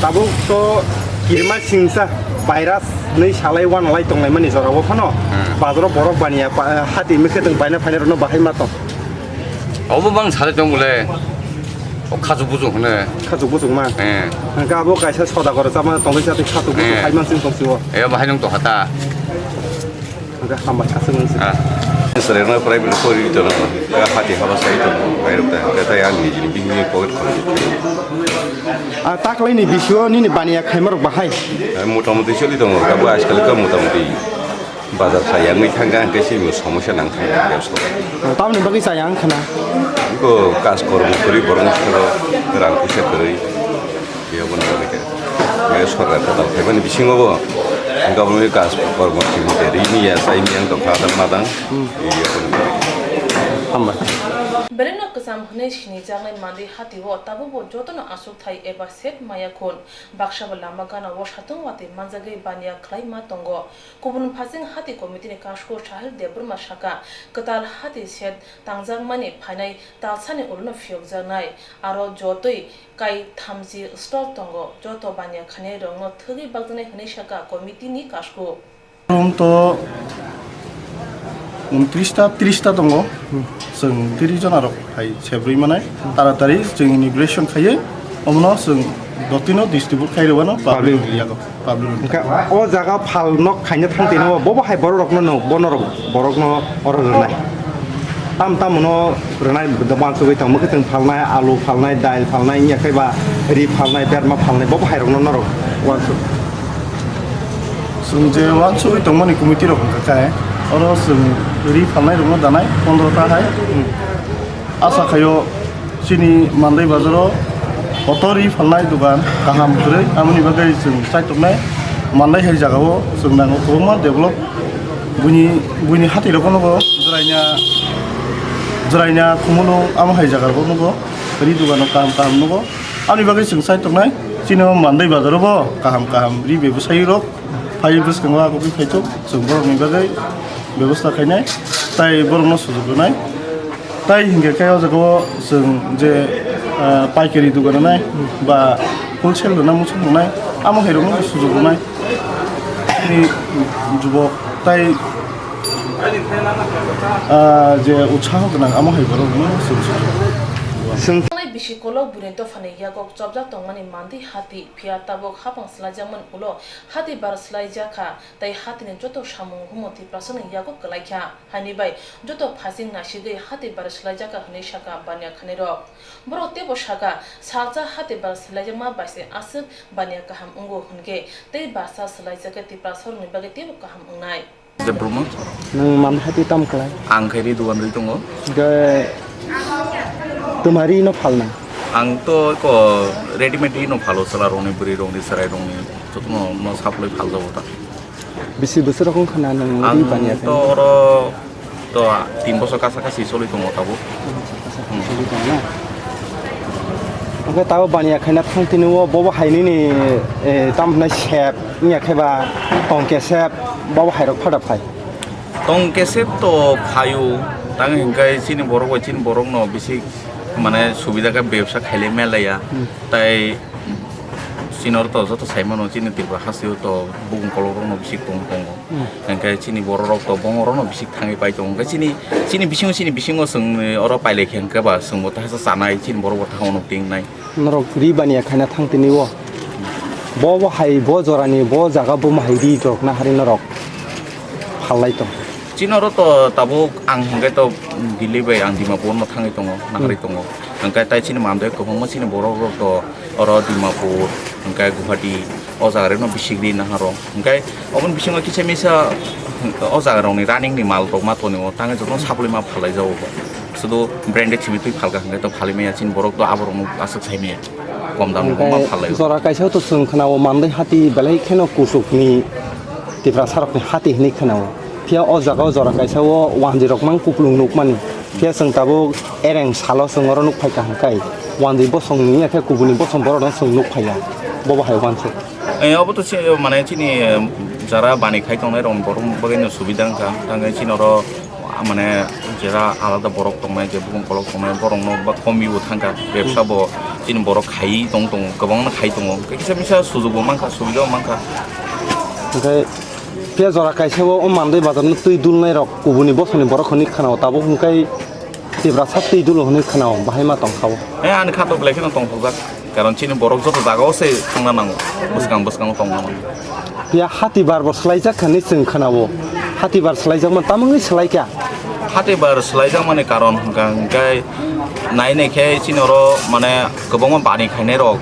tabuk to kirima singsa virus nui salai wanalai tonglaimani jorao phano. Hmm. Bazaro borok baniya pa-, hati mikhe tong baina phainai rokno bahai ma tong. Obo bang sari tong bole. O khachuk buchuk hwne. Khachuk buchuk ma? Eh. Hwnkhe abo kaisa soda gore chama tongwi chatwi khachuk buchuk Eh. hai mansing tong sio. Eh, bahai nung tongkha ta. Hwnkhe hambai aswk wngsi. Ah. Sari no private pori tono. Hati haba sai tono. Bai rok ta. Hwnkhe tai ang nijini bini pocket khorok. Ah, taklaini bisio nini baniya khaimarok bahai? Eh, motamuti choli tongo. Abo ajkal ka motamuti. Bazar khlai yangwi thangkha, hwnkhe se bo somosya nang thangkha bebsa. Tamoni bagwi chaya wngkha na? Iko kaj kormo kwrwi borokni thoro rang puisa kwrwi. Biyaboni bagwi khe. Biyabo sorkar kwtal khaimani bisingo bo. Hwnkhe obo kaj kormo simi khe rini ya, chaini yang tongkha adang madang. Biyaboni bagwi. Hambai. Belai no kwcham hwnwi sinijaknai mandwi hati o tabukbo jotono aswk thai eba set maya khun. Baksa bo lama gana o satung watwi manjagwi baniya khlai ma tongo. Kubun phasing hati committee ni kasku Sahil Debbarma saka, kwtal hati set tangjakmani phainai talsani ulono phiyokjaknai, aro jotoi kai thamchi stall tongo, joto baniya khainai rokno thwgwi bakjaknai hwnwi saka committee ni kasku. Room to untris ta, tris ta tongo. Chwng tris jona rok hai sebrwi manai. Taratari chwng inauguration khaiwi omono chwng dotino distribute khai rwmano public Public. ni yago. Public. Hwnkhe o jaga phal nok khaina thang tino bo bo hai borok rokno no bono rok borokno oro rwnai. Tam tam no rwnai dogan sugwi tong mwkhwtwng phalnai, alu phalnai, dail phalnai, wngya khe ba ri phalnai, berma phalnai, bo bo hai rokno norok uansuk. Chwng je uansugwi tongmani committee rok hwnkha khe oro chwng ri phalnai rokno danai pondro ta hai. Asa khaio chini Mandai bazaro kotor ri phalnai dogan kaham kwrwi, amoni bagwi chwng chaituknai Mandai hai jagao chwng nango kwbangma develop. Buini, buini hati rokno bo jwraina, jwraina khumulwng amo hai jaga rokno bo ri dogano kaham kaham nugo. Amoni bagwi chwng chaituknai chini Mandai bazaro bo kaham kaham ri bebsai rok phai bwskango agugwi phaituk chwng borokni bagwi bebosta khainai tei borokno sujuk rwnai. Tai hinkhe khe o jaga o chwng je, ah, paikari dogan rwnai ba wholesale rwna muchung rwnai, amo hai rokno bo sujuk rwnai. Chini jubok tai, ah, je utsaho gwnang amo hai borok rwno chwng sujuk. Swng- Tanglai bisi kolok buini dophani yago chopjak tongmani mandwi hati, phiya tabuk hapang swlaijakmani ulo hati bar swlaijakha, tei hatini joto samung humo Tiprasani yago kwlaikha. Haini bai joto phasing nasigwi hati bar swlaijakha hwnwi sakha baniya khainairok. Borok teibo sakha, salsa hati bar swlaijakma bai se aswk baniya kaham wngo hwnkhe tei barsa swlaijakhe Tiprasarokni bagwi teibo kaham wngnai. Debbarma. Nwng man hati tam kwlai? Ang khe ri dogan ri tongo. Hwnkhe twma ri no phalna? Ang to eko readymade ri no phalo, chwla rokni, bwrwi rokni, chwrai rokni, jotono no supply phaljago ta. Bisi bwswk rok wngkha na nwng ri baniya khe? Ang to oro to tin bosor kasa kasi choli tongo tabuk. Tin bosor kasa kasi choli tongo na? Oke, tabo baniya khaina thang tini o bobo hai nini, eh, tam hwnai sep wngya khe ba tongke sep bobo hai rok phada phai? Tongke sep to phaio, tang hingkai chini borok bai chini borok no bisi Mane subida khe bebsa khaile melaya. Hmm. Tai chini oro to joto sai mano, chini Tripura hasteo to bukung kolok rokno bisik tong tongo. Hmm. Hingkhe chini borok rok to bongorokno bisik thangwi pai tongo. Hingkhe chini, chini bisingo, chini bisingo chwng oro pailai khe hingkhe ba chwngbo tahsa chanai, chini borok bo tahsa uansuk tingnai. Norok ri baniya khaina thang tini o. Bo, bo hai, bo jorani, bo jaga bo mahai ri rok na hari norok phallai tong. Chini oro to tabuk ang hingkhe to Delhi bai ang Dimapur no thangwi tongo, naharwi tongo. Hingkhe tai chini mandoi kwbangma chini borok rok to oro Dimapur, hingkhe Guwahati, o jaga rokno bisik ri naharo. Hingkhe oboni bisingo kisa misa o jaga rokni running ni mal rok ma tongo, tangwi jotono supply ma phalai jago. Sudu branded simi twi phalka hingkhe to phalwi maya chini borok to aborokno aswk sai maya. Kom dam ni ma phalai. Jora kaisa to chwng khna o mandai hati belai kheno kusuk ni Tiprasa rok ni hati hinwi khna o. Phiya o jaga o jora kaisa o wanjwi rok mang kuplung nuk mani. Phiya chwng tabuk ereng salo chwng oro nuk phai kaham kai. Wanjwi bosong ni ya khe kubuni bosong borok no chwng nuk phai ya. Bobo hai wansuk. Eh, obo to se, mane chini, eh, jara bani khai tongnai rok borok bagwi no subida wngkha. Tangwi chini oro, ah, mane jera alada borok tongnai, je bukung kolok tongnai, borok no ba kombi bo thangkha. Bebsa bo chini borok khai tong tongo, kwbangma khai tongo. Kisa misa sujok bo mankha, subida bo mankha. Hingkhe phiya jora kaisa o, o mandai bazar no twi dulnai rok kubuni bosong ni borok hinwi khna o, tabuk hingkhe Tiprasa twi dulo hinwi khna o, bahai ma tong kha o. Eh, ani kha to belai kheno tong thokjak. Karon chini borok joto jaga o se thangna nango. Bwskang bwskango tongna nango. Phiya hati bar bo swlaijak hinwi chwng khna o. Hati bar swlaijakma tamo wngwi swlaikha? Hati bar swlaijakmani karon hwnkha hwnkhe nai nai khe chini oro mane kwbangma bani khainai rok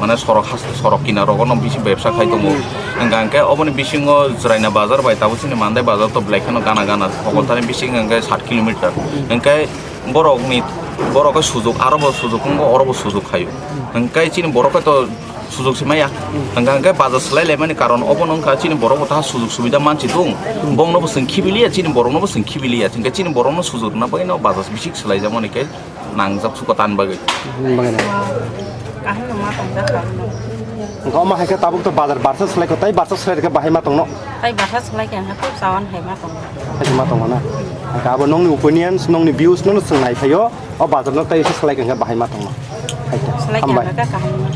mane sorok has-, sorok kinar rogo no bisi bebsa khai tongo. Hwnkha hwnkhe oboni bisingo Chwraina bazar bai tabuk chini Mandai bazar to belai kheno gana gana, Hokotani bisingo hwnkhe sat kilometer. Hwnkhe borokni, borok khe sujok, aro bo sujok wngo, oro bo sujok khaio. Hwnkhe chini borok khe to sujok se maya. Hwnkha hwnkhe bazar swlai laimani karon obono wngkha chini borok bo ta sujok subida mansi tung. Bongno bo chwng khibiliya, chini borokno bo chwng khibiliya. Hwnkhe chini borokno sujok rwna bagwi no bazar bisik swlaijakmani khe nangjak suko tan bagwi. Bini bagwi no. Kaham no ma tongjak kaham no. Hwnkhe omo hai khe tabuk to bazar barsa swlai kho, tai barsa swlai rwkhe bahai ma tongno? Tai barsa swlai khe hwnkhe kok chawan hai ma tongo. Hai ma tongo na? Hwnkhe abo nongni opinions, nongni views no chwng nai phaio, o bazar no tai se swlai khe hwnkhe bahai ma tongno. Hai khe. Swlai khe hambai. Hwnkhe kaham no.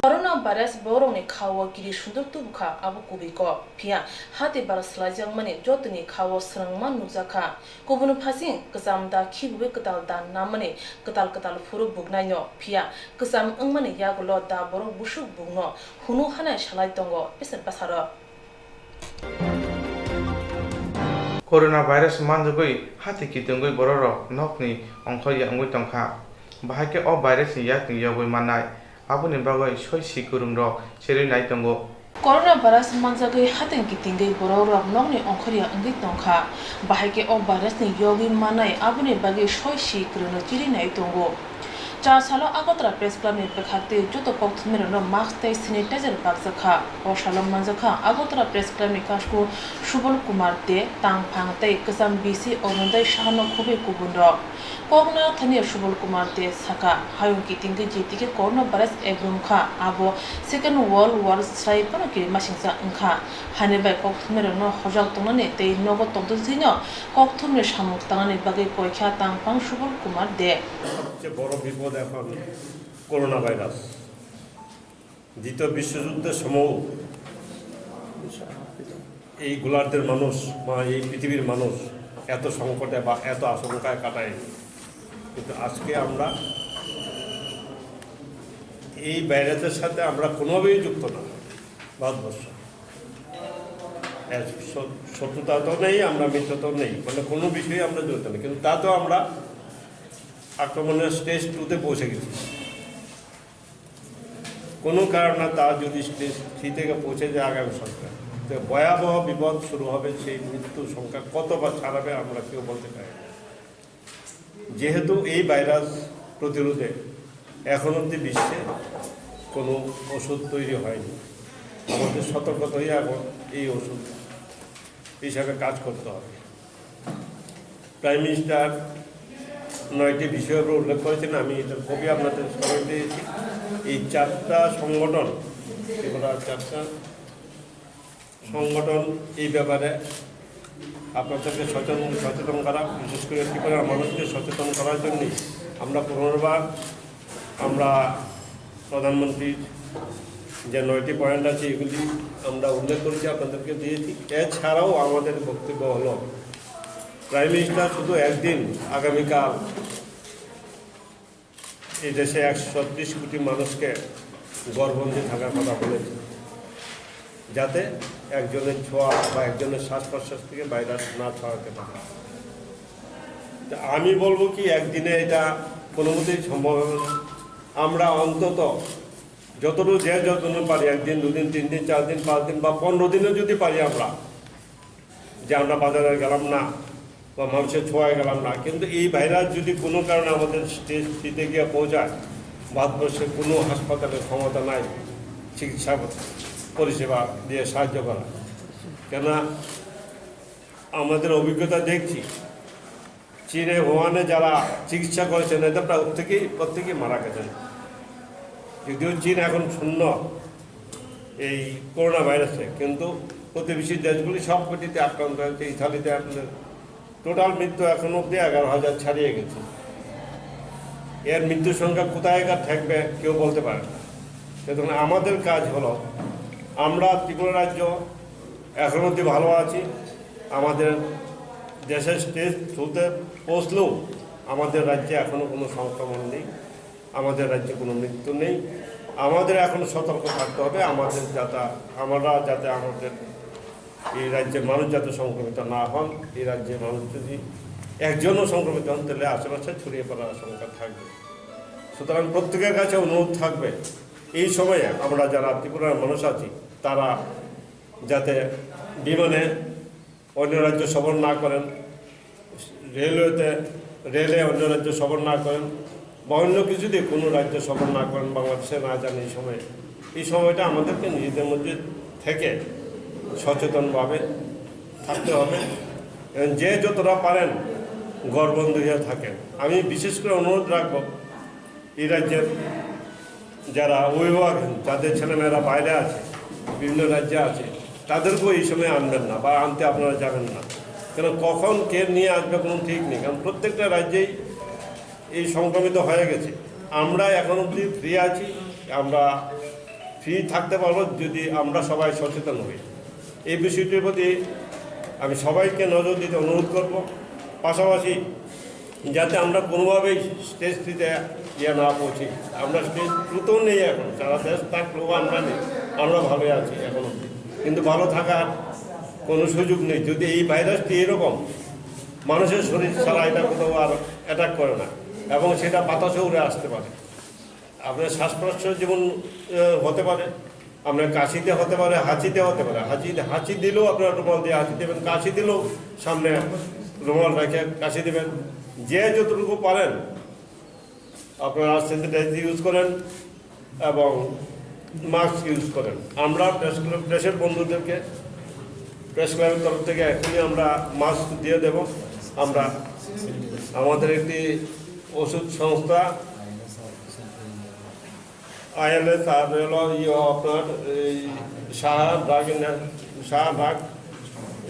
Corona virus borokni khao kiri sunduk tubukha, abo kubui kok. Phiya hati bar swlaijakmani jotoni khao swrwngma nukjakha. Kubun phasing kwcham da khibiwi kwtal da namani kwtal kwtal phuru buknaino, phiya kwcham wngmani yagulo da borok busuk bukno hunu hanai salai tongo bwswk bwsarok. Corona virus manjagwi hati kitungwi bororok nokni ongkhorya wngwi tongkha. Bahai khe o virusni yakni yogwi mannai. Aboni bagwi soi si kwrwngrok cherwi nai tongo. Corona virus manjagwi hateng kitingwi borokrok nokni ongkhorya wngwi tongkha. Bahai khe o virusni yogwi mannai, aboni bagwi soi si kwrwngno chiri nai tongo. Char salo Agartala Press Clubni bwkhaktwi joto kokthumnairokno mask tei sanitizer bakjakha. O salo manjakha Agartala Press Clubni kasku Subal Kumar De, tangphang tei kwcham B C Orunodoi Sahano khobwi kubunrok. Koknathani Subal Kumar De saka, hayung kitingwi jetike coronavirus ebrumkha, abo Second World War srai phano kirimasingcha wngkha. Hani bai kokthumnairokno hojak tongnani tei nogo tongtwtwino kokthumni samung tangnani bagwi koikha tangphang Subal Kumar De. সবচেয়ে বড় বিপদ এখন corona virus. দ্বিতীয় বিশ্বযুদ্ধের সময়ও এই গোলার্ধের মানুষ বা এই পৃথিবীর মানুষ এত সংকটে বা এত আশঙ্কায় কাটায়নি। কিন্তু আজকে আমরা এই ভাইরাসের সাথে আমরা কোনোভাবেই যুক্ত না, ভারতবর্ষ। এর শ-, শত্রুতা তো নেই, আমরা মিত্র তো নেই, মানে কোনো বিষয়ে আমরা জড়িত নেই, কিন্তু তাতেও আমরা আক্রমণের স্টেজ টুতে পৌঁছে গেছি। কোনো কারণে তা যদি স্টেজ থ্রি থেকে পৌঁছে যায় আগামী সপ্তাহে, তো ভয়াবহ বিপদ শুরু হবে। সেই মৃত্যুর সংখ্যা কত বা ছাড়াবে আমরা কেউ বলতে পারি না। যেহেতু এই ভাইরাস প্রতিরোধে এখন অবধি বিশ্বে কোনো ওষুধ তৈরি হয়নি, আমাদের সতর্কতাই এখন এই ওষুধ হিসাবে কাজ করতে হবে। প্রাইম মিনিস্টার নয়টি বিষয়ের উপর উল্লেখ করেছেন, আমি এটার কপি আপনাদের সবাই দিয়েছি। এই চারটা সংগঠন, ত্রিপুরা চারটা সংগঠন এই ব্যাপারে আপনাদেরকে সচেতন, সচেতন করা, বিশেষ করে ত্রিপুরার মানুষকে সচেতন করার জন্যই আমরা পুনর্বার আমরা প্রধানমন্ত্রীর যে নয়টি পয়েন্ট আছে, এগুলি আমরা উল্লেখ করেছি, আপনাদেরকে দিয়েছি। এছাড়াও আমাদের বক্তব্য হলো, প্রাইম মিনিস্টার শুধু একদিন, আগামীকাল এই দেশে একশো ছত্রিশ কোটি মানুষকে ঘরবন্দি থাকার কথা বলেছে, যাতে একজনের ছোঁয়া বা একজনের শ্বাস প্রশ্বাস থেকে ভাইরাস না ছড়াতে পারে। তা আমি বলবো কি, একদিনে এটা কোনো মতেই সম্ভব হবে না। আমরা অন্তত যতটুকু, যে যতদিন পারি, একদিন, দুদিন, তিন দিন, চার দিন, পাঁচ দিন বা পনেরো দিনও যদি পারি আমরা, যে আমরা বাজারে গেলাম না বা মানুষের ছোঁয়ায় গেলাম না, কিন্তু এই ভাইরাস যদি কোনো কারণে আমাদের স্টেজ থ্রিতে গিয়ে পৌঁছায়, ভারতবর্ষে কোনো হাসপাতালের ক্ষমতা নাই চিকিৎসা পরিষেবা দিয়ে সাহায্য করা। কেননা আমাদের অভিজ্ঞতা দেখছি, চীনে, উহানে যারা চিকিৎসা করেছেন, এদের প্রায় প্রত্যেকেই, প্রত্যেকেই মারা গেছেন। যদিও চীন এখন শূন্য এই করোনা ভাইরাসে, কিন্তু প্রতিবেশী দেশগুলি সব কটিতে আক্রান্ত হয়েছে। ইতালিতে আপনার টোটাল মৃত্যু এখন অবধি এগারো হাজার ছাড়িয়ে গেছে। এর মৃত্যুর সংখ্যা কোথায় থাকবে, কেউ বলতে পারে না। সুতরাং আমাদের কাজ হলো, আমরা ত্রিপুরা রাজ্য এখন অবধি ভালো আছি। আমাদের দেশের স্টেজ থ্রিতে পৌঁছলেও আমাদের রাজ্যে এখনও কোনো সংক্রমণ নেই, আমাদের রাজ্যে কোনো মৃত্যু নেই। আমাদের এখন সতর্ক থাকতে হবে, আমাদের যাতে, আমরা যাতে আমাদের এই রাজ্যের মানুষ যাতে সংক্রমিত না হন। এই রাজ্যের মানুষ যদি একজনও সংক্রমিত হন, তাহলে আশেপাশে ছড়িয়ে পড়ার আশঙ্কা থাকবে। সুতরাং প্রত্যেকের কাছে অনুরোধ থাকবে, এই সময়ে আমরা যারা ত্রিপুরার মানুষ আছি, তারা যাতে বিমানে অন্য রাজ্য সফর না করেন, রেলওয়েতে, রেলে অন্য রাজ্য সফর না করেন বা অন্য কিছু দিয়ে কোনো রাজ্য সফর না করেন, বাংলাদেশে না যান এই সময়ে। এই সময়টা আমাদেরকে নিজেদের মধ্যে থেকে সচেতনভাবে থাকতে হবে এবং যে যতটা পারেন ঘরবন্দি হয়ে থাকেন। আমি বিশেষ করে অনুরোধ রাখবো, এই রাজ্যের যারা অভিভাবক আছেন, যাদের ছেলেমেয়েরা বাইরে আছে, বিভিন্ন রাজ্যে আছে, তাদেরকেও এই সময় আনবেন না বা আনতে আপনারা যাবেন না। কেন, কখন কে নিয়ে আসবে, কোনো ঠিক নেই। কারণ প্রত্যেকটা রাজ্যেই এই সংক্রমিত হয়ে গেছে। আমরা এখন অবধি ফ্রি আছি, আমরা ফ্রি থাকতে পারবো যদি আমরা সবাই সচেতন হই। এই বিষয়টির প্রতি আমি সবাইকে নজর দিতে অনুরোধ করব। পাশাপাশি যাতে আমরা কোনোভাবেই স্টেজ থ্রিতে ইয়ে না পৌঁছি, আমরা স্টেজ টুতেও নেই এখন, সারা দেশ থাকলেও আমরা নেই, আমরা ভালোই আছি এখন অবধি। কিন্তু ভালো থাকার কোনো সুযোগ নেই যদি এই ভাইরাসটি এরকম মানুষের শরীর ছাড়া এটা কোথাও আর অ্যাটাক করে না এবং সেটা বাতাসে উড়ে আসতে পারে। আপনার শ্বাস প্রশ্বাস যেমন আহ, হতে পারে, আপনার কাশিতে হতে পারে, হাঁচিতে হতে পারে। হাঁচি, হাঁচি দিলেও আপনার রুমাল দিয়ে হাঁচি দেবেন, কাশি দিলেও সামনে রুমাল রেখে কাশি দেবেন। যে যতটুকু পারেন আপনারা স্যানিটাইজার ইউজ করেন এবং মাস্ক ইউজ করেন। আমরা প্রেস ক্লাব, প্রেসের বন্ধুদেরকে প্রেস ক্লাবের তরফ থেকে এখনই আমরা মাস্ক দিয়ে দেব। আমরা আমাদের একটি ওষুধ সংস্থা আইএলএস আর হলো ইয়ে আপনার এই শাহ ড্রাগ ইন্ডা-, শাহ ড্রাগ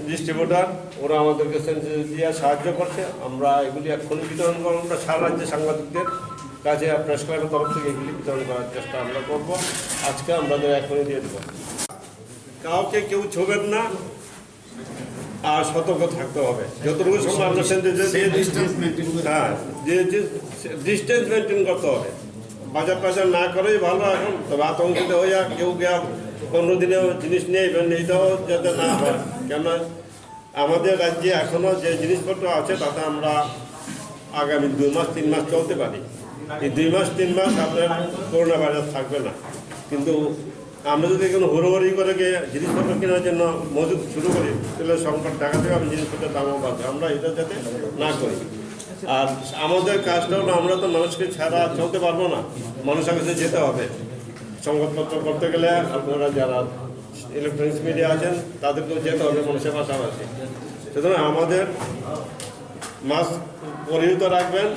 ডিস্ট্রিবিউটার, ওরা আমাদেরকে স্যানিটাইজার দিয়ে সাহায্য করছে। আমরা এগুলি এক্ষুনি বিতরণ করবো, আমরা সারা রাজ্যে সাংবাদিকদের কাছে প্রেস ক্লাবের তরফ থেকে এগুলি বিতরণ করার চেষ্টা আমরা করব। আজকে আমাদের এখনই দিয়ে দেবো। কাউকে কেউ ছুবেন না, আর সতর্ক থাকতে হবে। যতটুকু সম্ভব আমরা স্যানিটাইজার দিয়ে দিচ্ছি। হ্যাঁ, যে, যে ডিস্টেন্স মেনটেন করতে হবে। বাজার টাজার না করেই ভালো এখন। তবে আতঙ্কিত হইয়া কেউ গিয়া পনেরো দিনেও জিনিস নিয়ে এবার এইটাও যাতে না হয়। কেননা আমাদের রাজ্যে এখনো যে জিনিসপত্র আছে তাতে আমরা আগামী দুই মাস, তিন মাস চলতে পারি। এই দুই মাস, তিন মাস আপনার করোনা ভাইরাস থাকবে না। কিন্তু আমরা যদি এখানে হুড়োহুড়ি করে গিয়ে জিনিসপত্র কেনার জন্য মজুদ শুরু করি, তাহলে সংকট দেখা দেবে, আমি জিনিসপত্রের দামও বাড়বে। আমরা এটা যাতে না করি। আর আমাদের কাজটা হলো, আমরা তো মানুষকে ছাড়া চলতে পারবো না, মানুষের কাছে যেতে হবে। সংবাদপত্র করতে গেলে আপনারা যারা ইলেকট্রনিক্স মিডিয়া আছেন, তাদেরকেও যেতে হবে মানুষের পাশাপাশি। সুতরাং আমাদের মাস্ক পরিহিত রাখবেন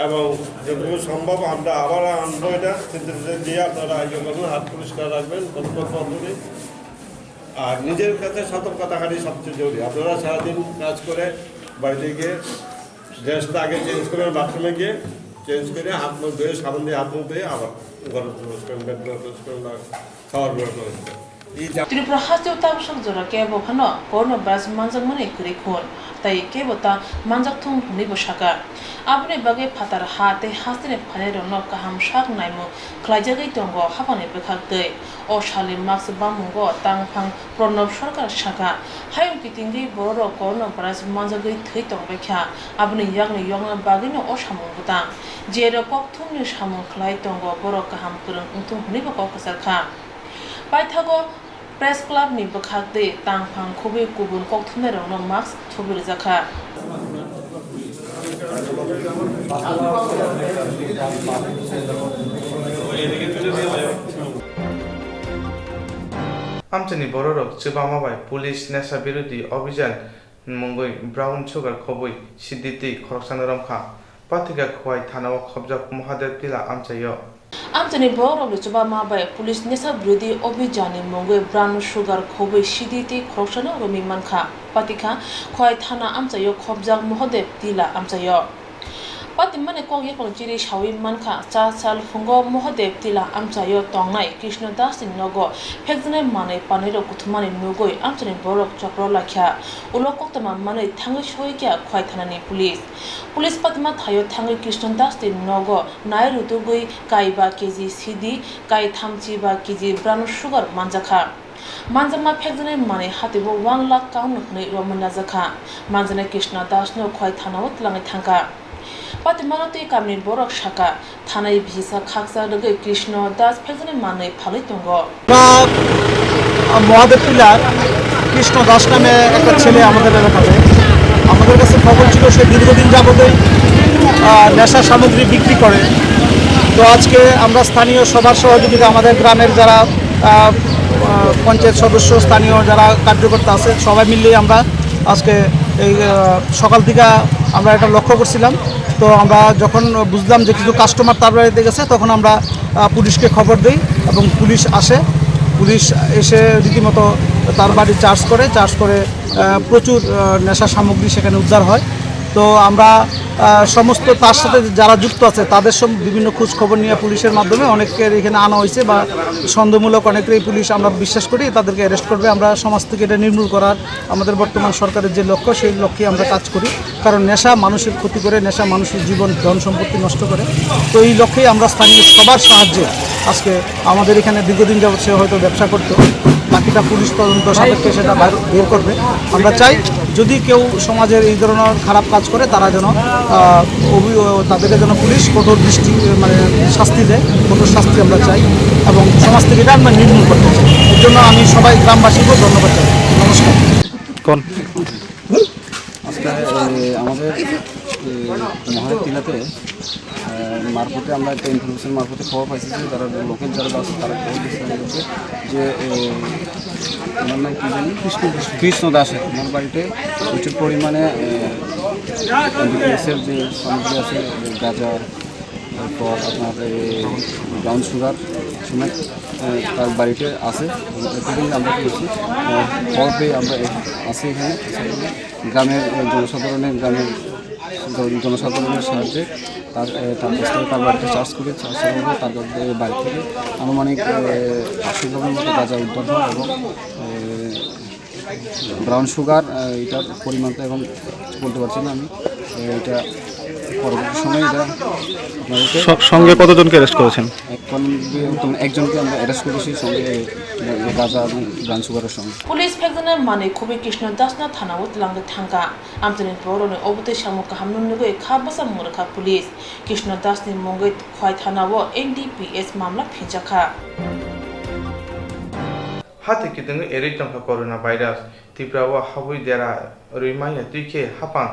এবং যতটুকু সম্ভব আমরা আবার আনবো এটা, কিন্তু দিয়ে আপনারা ইয়ে করবেন, হাত পরিষ্কার রাখবেন, পরস্পর পরস্পরই। আর নিজের কাছে সতর্ক থাকাটাই সবচেয়ে জরুরি। আপনারা সারাদিন কাজ করে বাড়িতে গিয়ে ড্রেসটা আগে চেঞ্জ করবেন, বাথরুমে গিয়ে চেঞ্জ করে হাত মুখ ধুয়ে, সাবান দিয়ে হাত মুখ ধুয়ে আবার ঘরে প্রবেশ করেন, বেডরুমে প্রবেশ করেন বা খাওয়ার ঘরে প্রবেশ করেন। এই যা- Tripura hasteo tabuk sok jora kebo phano coronavirus manjakmani kwrwi khun, tei kebo ta manjak thung hwnwibo sakha. Aboni bagwi phatar ha tei hasteni phainairokno kaham sak naimung khlaijagwi tongo haphangni bwkhaktwi. O salni mask bamungo tangphang Pranab Sarkar sakha, hayung kitingwi bororok coronavirus manjagwi thwi tongbaikha, aboni yakni yokna bagwino o samung bwtang. Jerok kokthumni samung khlai tongo, borok kaham kwrwng wngthung hwnwibo kok kwcharkha. Paithago Press Clubni bwkhaktwi tangphang khubui kubun kokthumnairokno mask thubui rwjakha. Amchaini bororok chubama bai police nesha birodhi obhijan mungwi brown sugar khobwi sidi twi khoroksano romkha. Pathika Khowai thanao khobjak Mahadev Tila amchaio. Amchaini bororokni chubama bai police nesha birodhi obhijanni mungwi brown sugar khobwi sidi twi khoroksano romwi mankha. Pathika Khowai thana amchaio khobjak Mahadev Tila amchaio. Patimani kok yapang chiri sawi mankha, cha sal phungo Mahadev Tila amchaio tongnai Krishna Dasni nogo phekjaknai manwi panwirok kuthumani nugwi amchaini borok chokro laikha. Ulo koktwma manwi thangwi soikha Khowai thanani police. Police patima thaio thangwi Krishna Dasni nogo nai rutugwi kaiba K G sidi, kai thamchiba K G brown sugar manjakha. Manjakma phekjaknai manwi hatibo one lakh kaun hwnwi romwi najakha. Manjaknai Krishna Dasno Khowai thanao twlangwi thangkha. Patimano tei kamini borok sakha, thanai bisa khaksa rwgwi Krishna Das phekjaknai manwi phalwi tongo. আমরা, আহ, মহাদেব টিলার কৃষ্ণ দাস নামে একটা ছেলে আমাদের এলাকাতে। আমাদের কাছে খবর ছিল সে দীর্ঘদিন যাবতই, আহ, নেশা সামগ্রী বিক্রি করে। তো আজকে আমরা স্থানীয় সবার সহযোগিতা, আমাদের গ্রামের যারা, আহ, আহ, পঞ্চায়েত সদস্য, স্থানীয় যারা কার্যকর্তা আছে, সবাই মিলেই আমরা আজকে এই, আহ, সকাল থেকে আমরা এটা লক্ষ্য করছিলাম। তো আমরা যখন বুঝলাম যে কিছু কাস্টমার তার বাড়িতে গেছে, তখন আমরা, আহ, পুলিশকে খবর দেই এবং পুলিশ আসে। পুলিশ এসে রীতিমতো তার বাড়ি চার্জ করে, চার্জ করে, আহ, প্রচুর, আহ, নেশা সামগ্রী সেখানে উদ্ধার হয়। তো আমরা, আহ, সমস্ত তার সাথে যারা যুক্ত আছে তাদের সব বিভিন্ন খোঁজ খবর নিয়ে পুলিশের মাধ্যমে অনেকের এখানে আনা হয়েছে বা সন্দেহমূলক অনেকেরই পুলিশ আমরা বিশ্বাস করি তাদেরকে অ্যারেস্ট করবে। আমরা সমাজ থেকে এটা নির্মূল করার আমাদের বর্তমান সরকারের যে লক্ষ্য, সেই লক্ষ্যে আমরা কাজ করি। কারণ নেশা মানুষের ক্ষতি করে, নেশা মানুষের জীবন, ধন সম্পত্তি নষ্ট করে। তো এই লক্ষ্যেই আমরা স্থানীয় সবার সাহায্যে আজকে আমাদের এখানে দীর্ঘদিন যাবত সে হয়তো ব্যবসা করতো, বাকিটা পুলিশ তদন্ত সাপেক্ষে সেটা বার, বের করবে। আমরা চাই যদি কেউ সমাজের এই ধরনের খারাপ কাজ করে, তারা যেন, আহ, অভি-, তাদেরকে যেন পুলিশ কঠোর দৃষ্টি, মানে, শাস্তি দেয়, কঠোর শাস্তি আমরা চাই এবং সমাজ থেকে এটা আমরা নির্মূল করতে চাই। এর জন্য আমি সবাই গ্রামবাসীকেও ধন্যবাদ জানাই। নমস্কার। কোন? আজকে, এ, আমাদের, এ, মহাদেব টিলাতে, এ, মারফতে আমরা একটা ইনফরমেশন মারফতে খবর পাইছি যে তারা লোকাল যারা আছে তারা খবর দিচ্ছে আমাদেরকে যে, এ, ওনার নাম কি জানি? কৃষ্ণ দাস। কৃষ্ণ দাস, ওনার বাড়িতে প্রচুর পরিমাণে, এ, এমবিপিএস এর যে সামগ্রী আছে, গাঁজা, তারপর আপনার এই ব্রাউন সুগার, সিমেন্ট, আহ, তার বাড়িতে আছে। এতদিন আমরা পেয়েছি, আহ, খবর পেয়ে আমরা এ-, আসি এখানে। গ্রামের, আহ, জনসাধারণের, গ্রামের জন-, জনসাধারণের সাহায্যে তার, আহ, তার কাছ থেকে তার বাড়িতে চার্জ করি। চার্জ করার পর তার কাছ থেকে, বাড়ি থেকে আনুমানিক, আহ, আশি গ্রামের মতো গাঁজা উদ্ধার হয় এবং, আহ, ব্রাউন সুগার, আহ, এটার পরিমাণটা এখন বলতে পারছি না আমি। আহ, এটা পরবর্তী সময়ে এটা আপনাদেরকে স-, সঙ্গে কতজনকে অ্যারেস্ট করেছেন? এখন বর্তমানে একজনকে আমরা অ্যারেস্ট করেছি, সঙ্গে, আহ, গাঁজা এবং ব্রাউন সুগারের সঙ্গে। Police phekjaknai manwi khubui Krishna Dasno thanao twlangwi thangkha. Amchaini borokni obotwi samung kaham nugwi kha bwsa mung rwkha police. Krishna Dasni mungwi Khowai thanao N D P S mamla phinjakha. Hati kitingwi erwi tongkha corona virus. Tripura o habwi dera rwi manya twi khe haphang.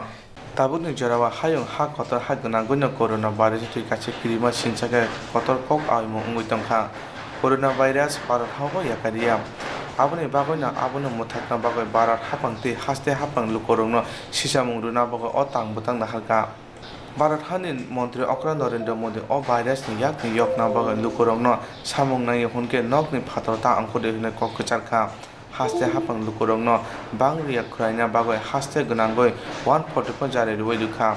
Tabukni jorao hayung ha kotor ha gwnangwino corona virus twi kaisa kirima sinsa khe kotor kok aimung wngwi tongkha. Corona virus Bharat hao yakarya. Aboni bagwino abono mwthakna bagwi Bharat haphang tei haste haphang lukurokno sisamung rwna bagwi o tang bwtang naharkha. Bharat hani montri okra Narendra Modi o virus ni yakni yokna bagwi lukurokno samung nangya hwnkhe nokni phataro ta ongkhordi hwnwi kok kwcharkha. Haste haphang lukurokno bang riya khwlaina bagwi haste gwnangwi one forty four jari rwui rwkha.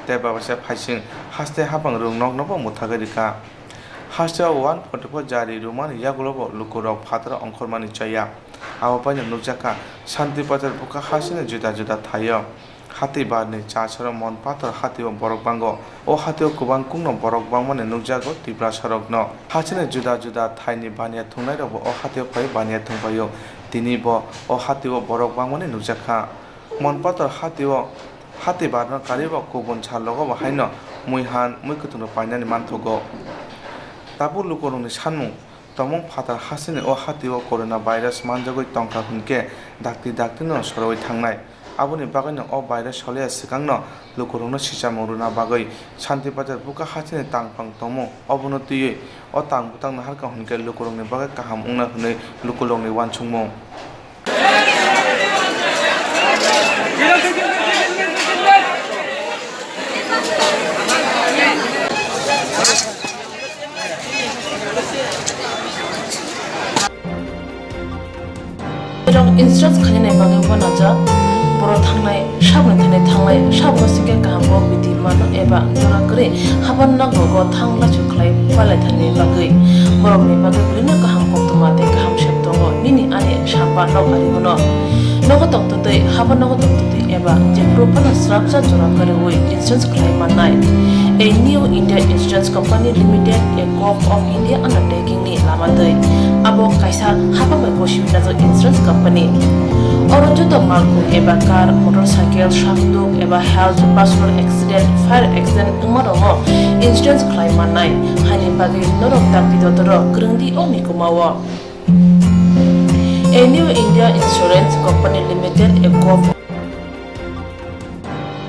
tei babaisa phaising haste hapang rwng nokno bo mwthagwi rwkha. Hasteo one forty four jari rwmani yagulo bo lukurok phataro ongkhormani chaya. Abo baino nukjakha Shanti Bazar bukha hasteni juda juda thaio. Hati barni cha soro Mon Pathor hatio borok bango. O hatio kwbang kungno borok bangmani nukjago Tiprasarokno. Hasteni juda juda thaini baniya thwngnairokbo o hatio phai baniya thwngpaio. Tini bo o hatio borok bangmani nukjakha. Mon Pathor hatio hati barno karwi bo kubun salogo bo haino muihan muikwthwngno painani manthogo. Tabuk lukurokni sanmung, tongmung phatar hasteni o hatio corona virus manjagwi tongkha hwnkhe dakti dakti no sorowi thangnai. Aboni bagwino o virus solya swkangno lukurokno sichamung rwna bagwi Shanti Bazar bukha hasteni tangphang tongmung obono twiwi o tang bwtang naharkha hwnkhe lukurokni bagwi kaham wngnai hwnwi lukurokni uansukmung. Borok insurance khainani bagwi uanajak. Borok thangnai saboni thani thanglai, saboni singkhe kaham bo bidi mano eba jora kwrwi haban nogo thang lachu khlai palai thani bagwi. Borokni bagwi bwrwino kaham koktwma tei kaham sep tongo nini ani samba nok ari bono. Nogo tongtwtwi, haban nogo tongtwtwi eba jephuru phano srapsa jora kwrwi insurance khlai mannai. A New India Insurance Company Limited, a Govt of India undertaking ni lama twi. Abo kaisa hapang bai bo simi najak insurance company. Oro joto malkhung eba car, motorcycle, sakduk eba health, personal accident, fire accident wngma rokno insurance khlai mannai. Haini bagwi norok dakti dotoro kwrwng di o mikuma o. A New India Insurance Company Limited, a Govt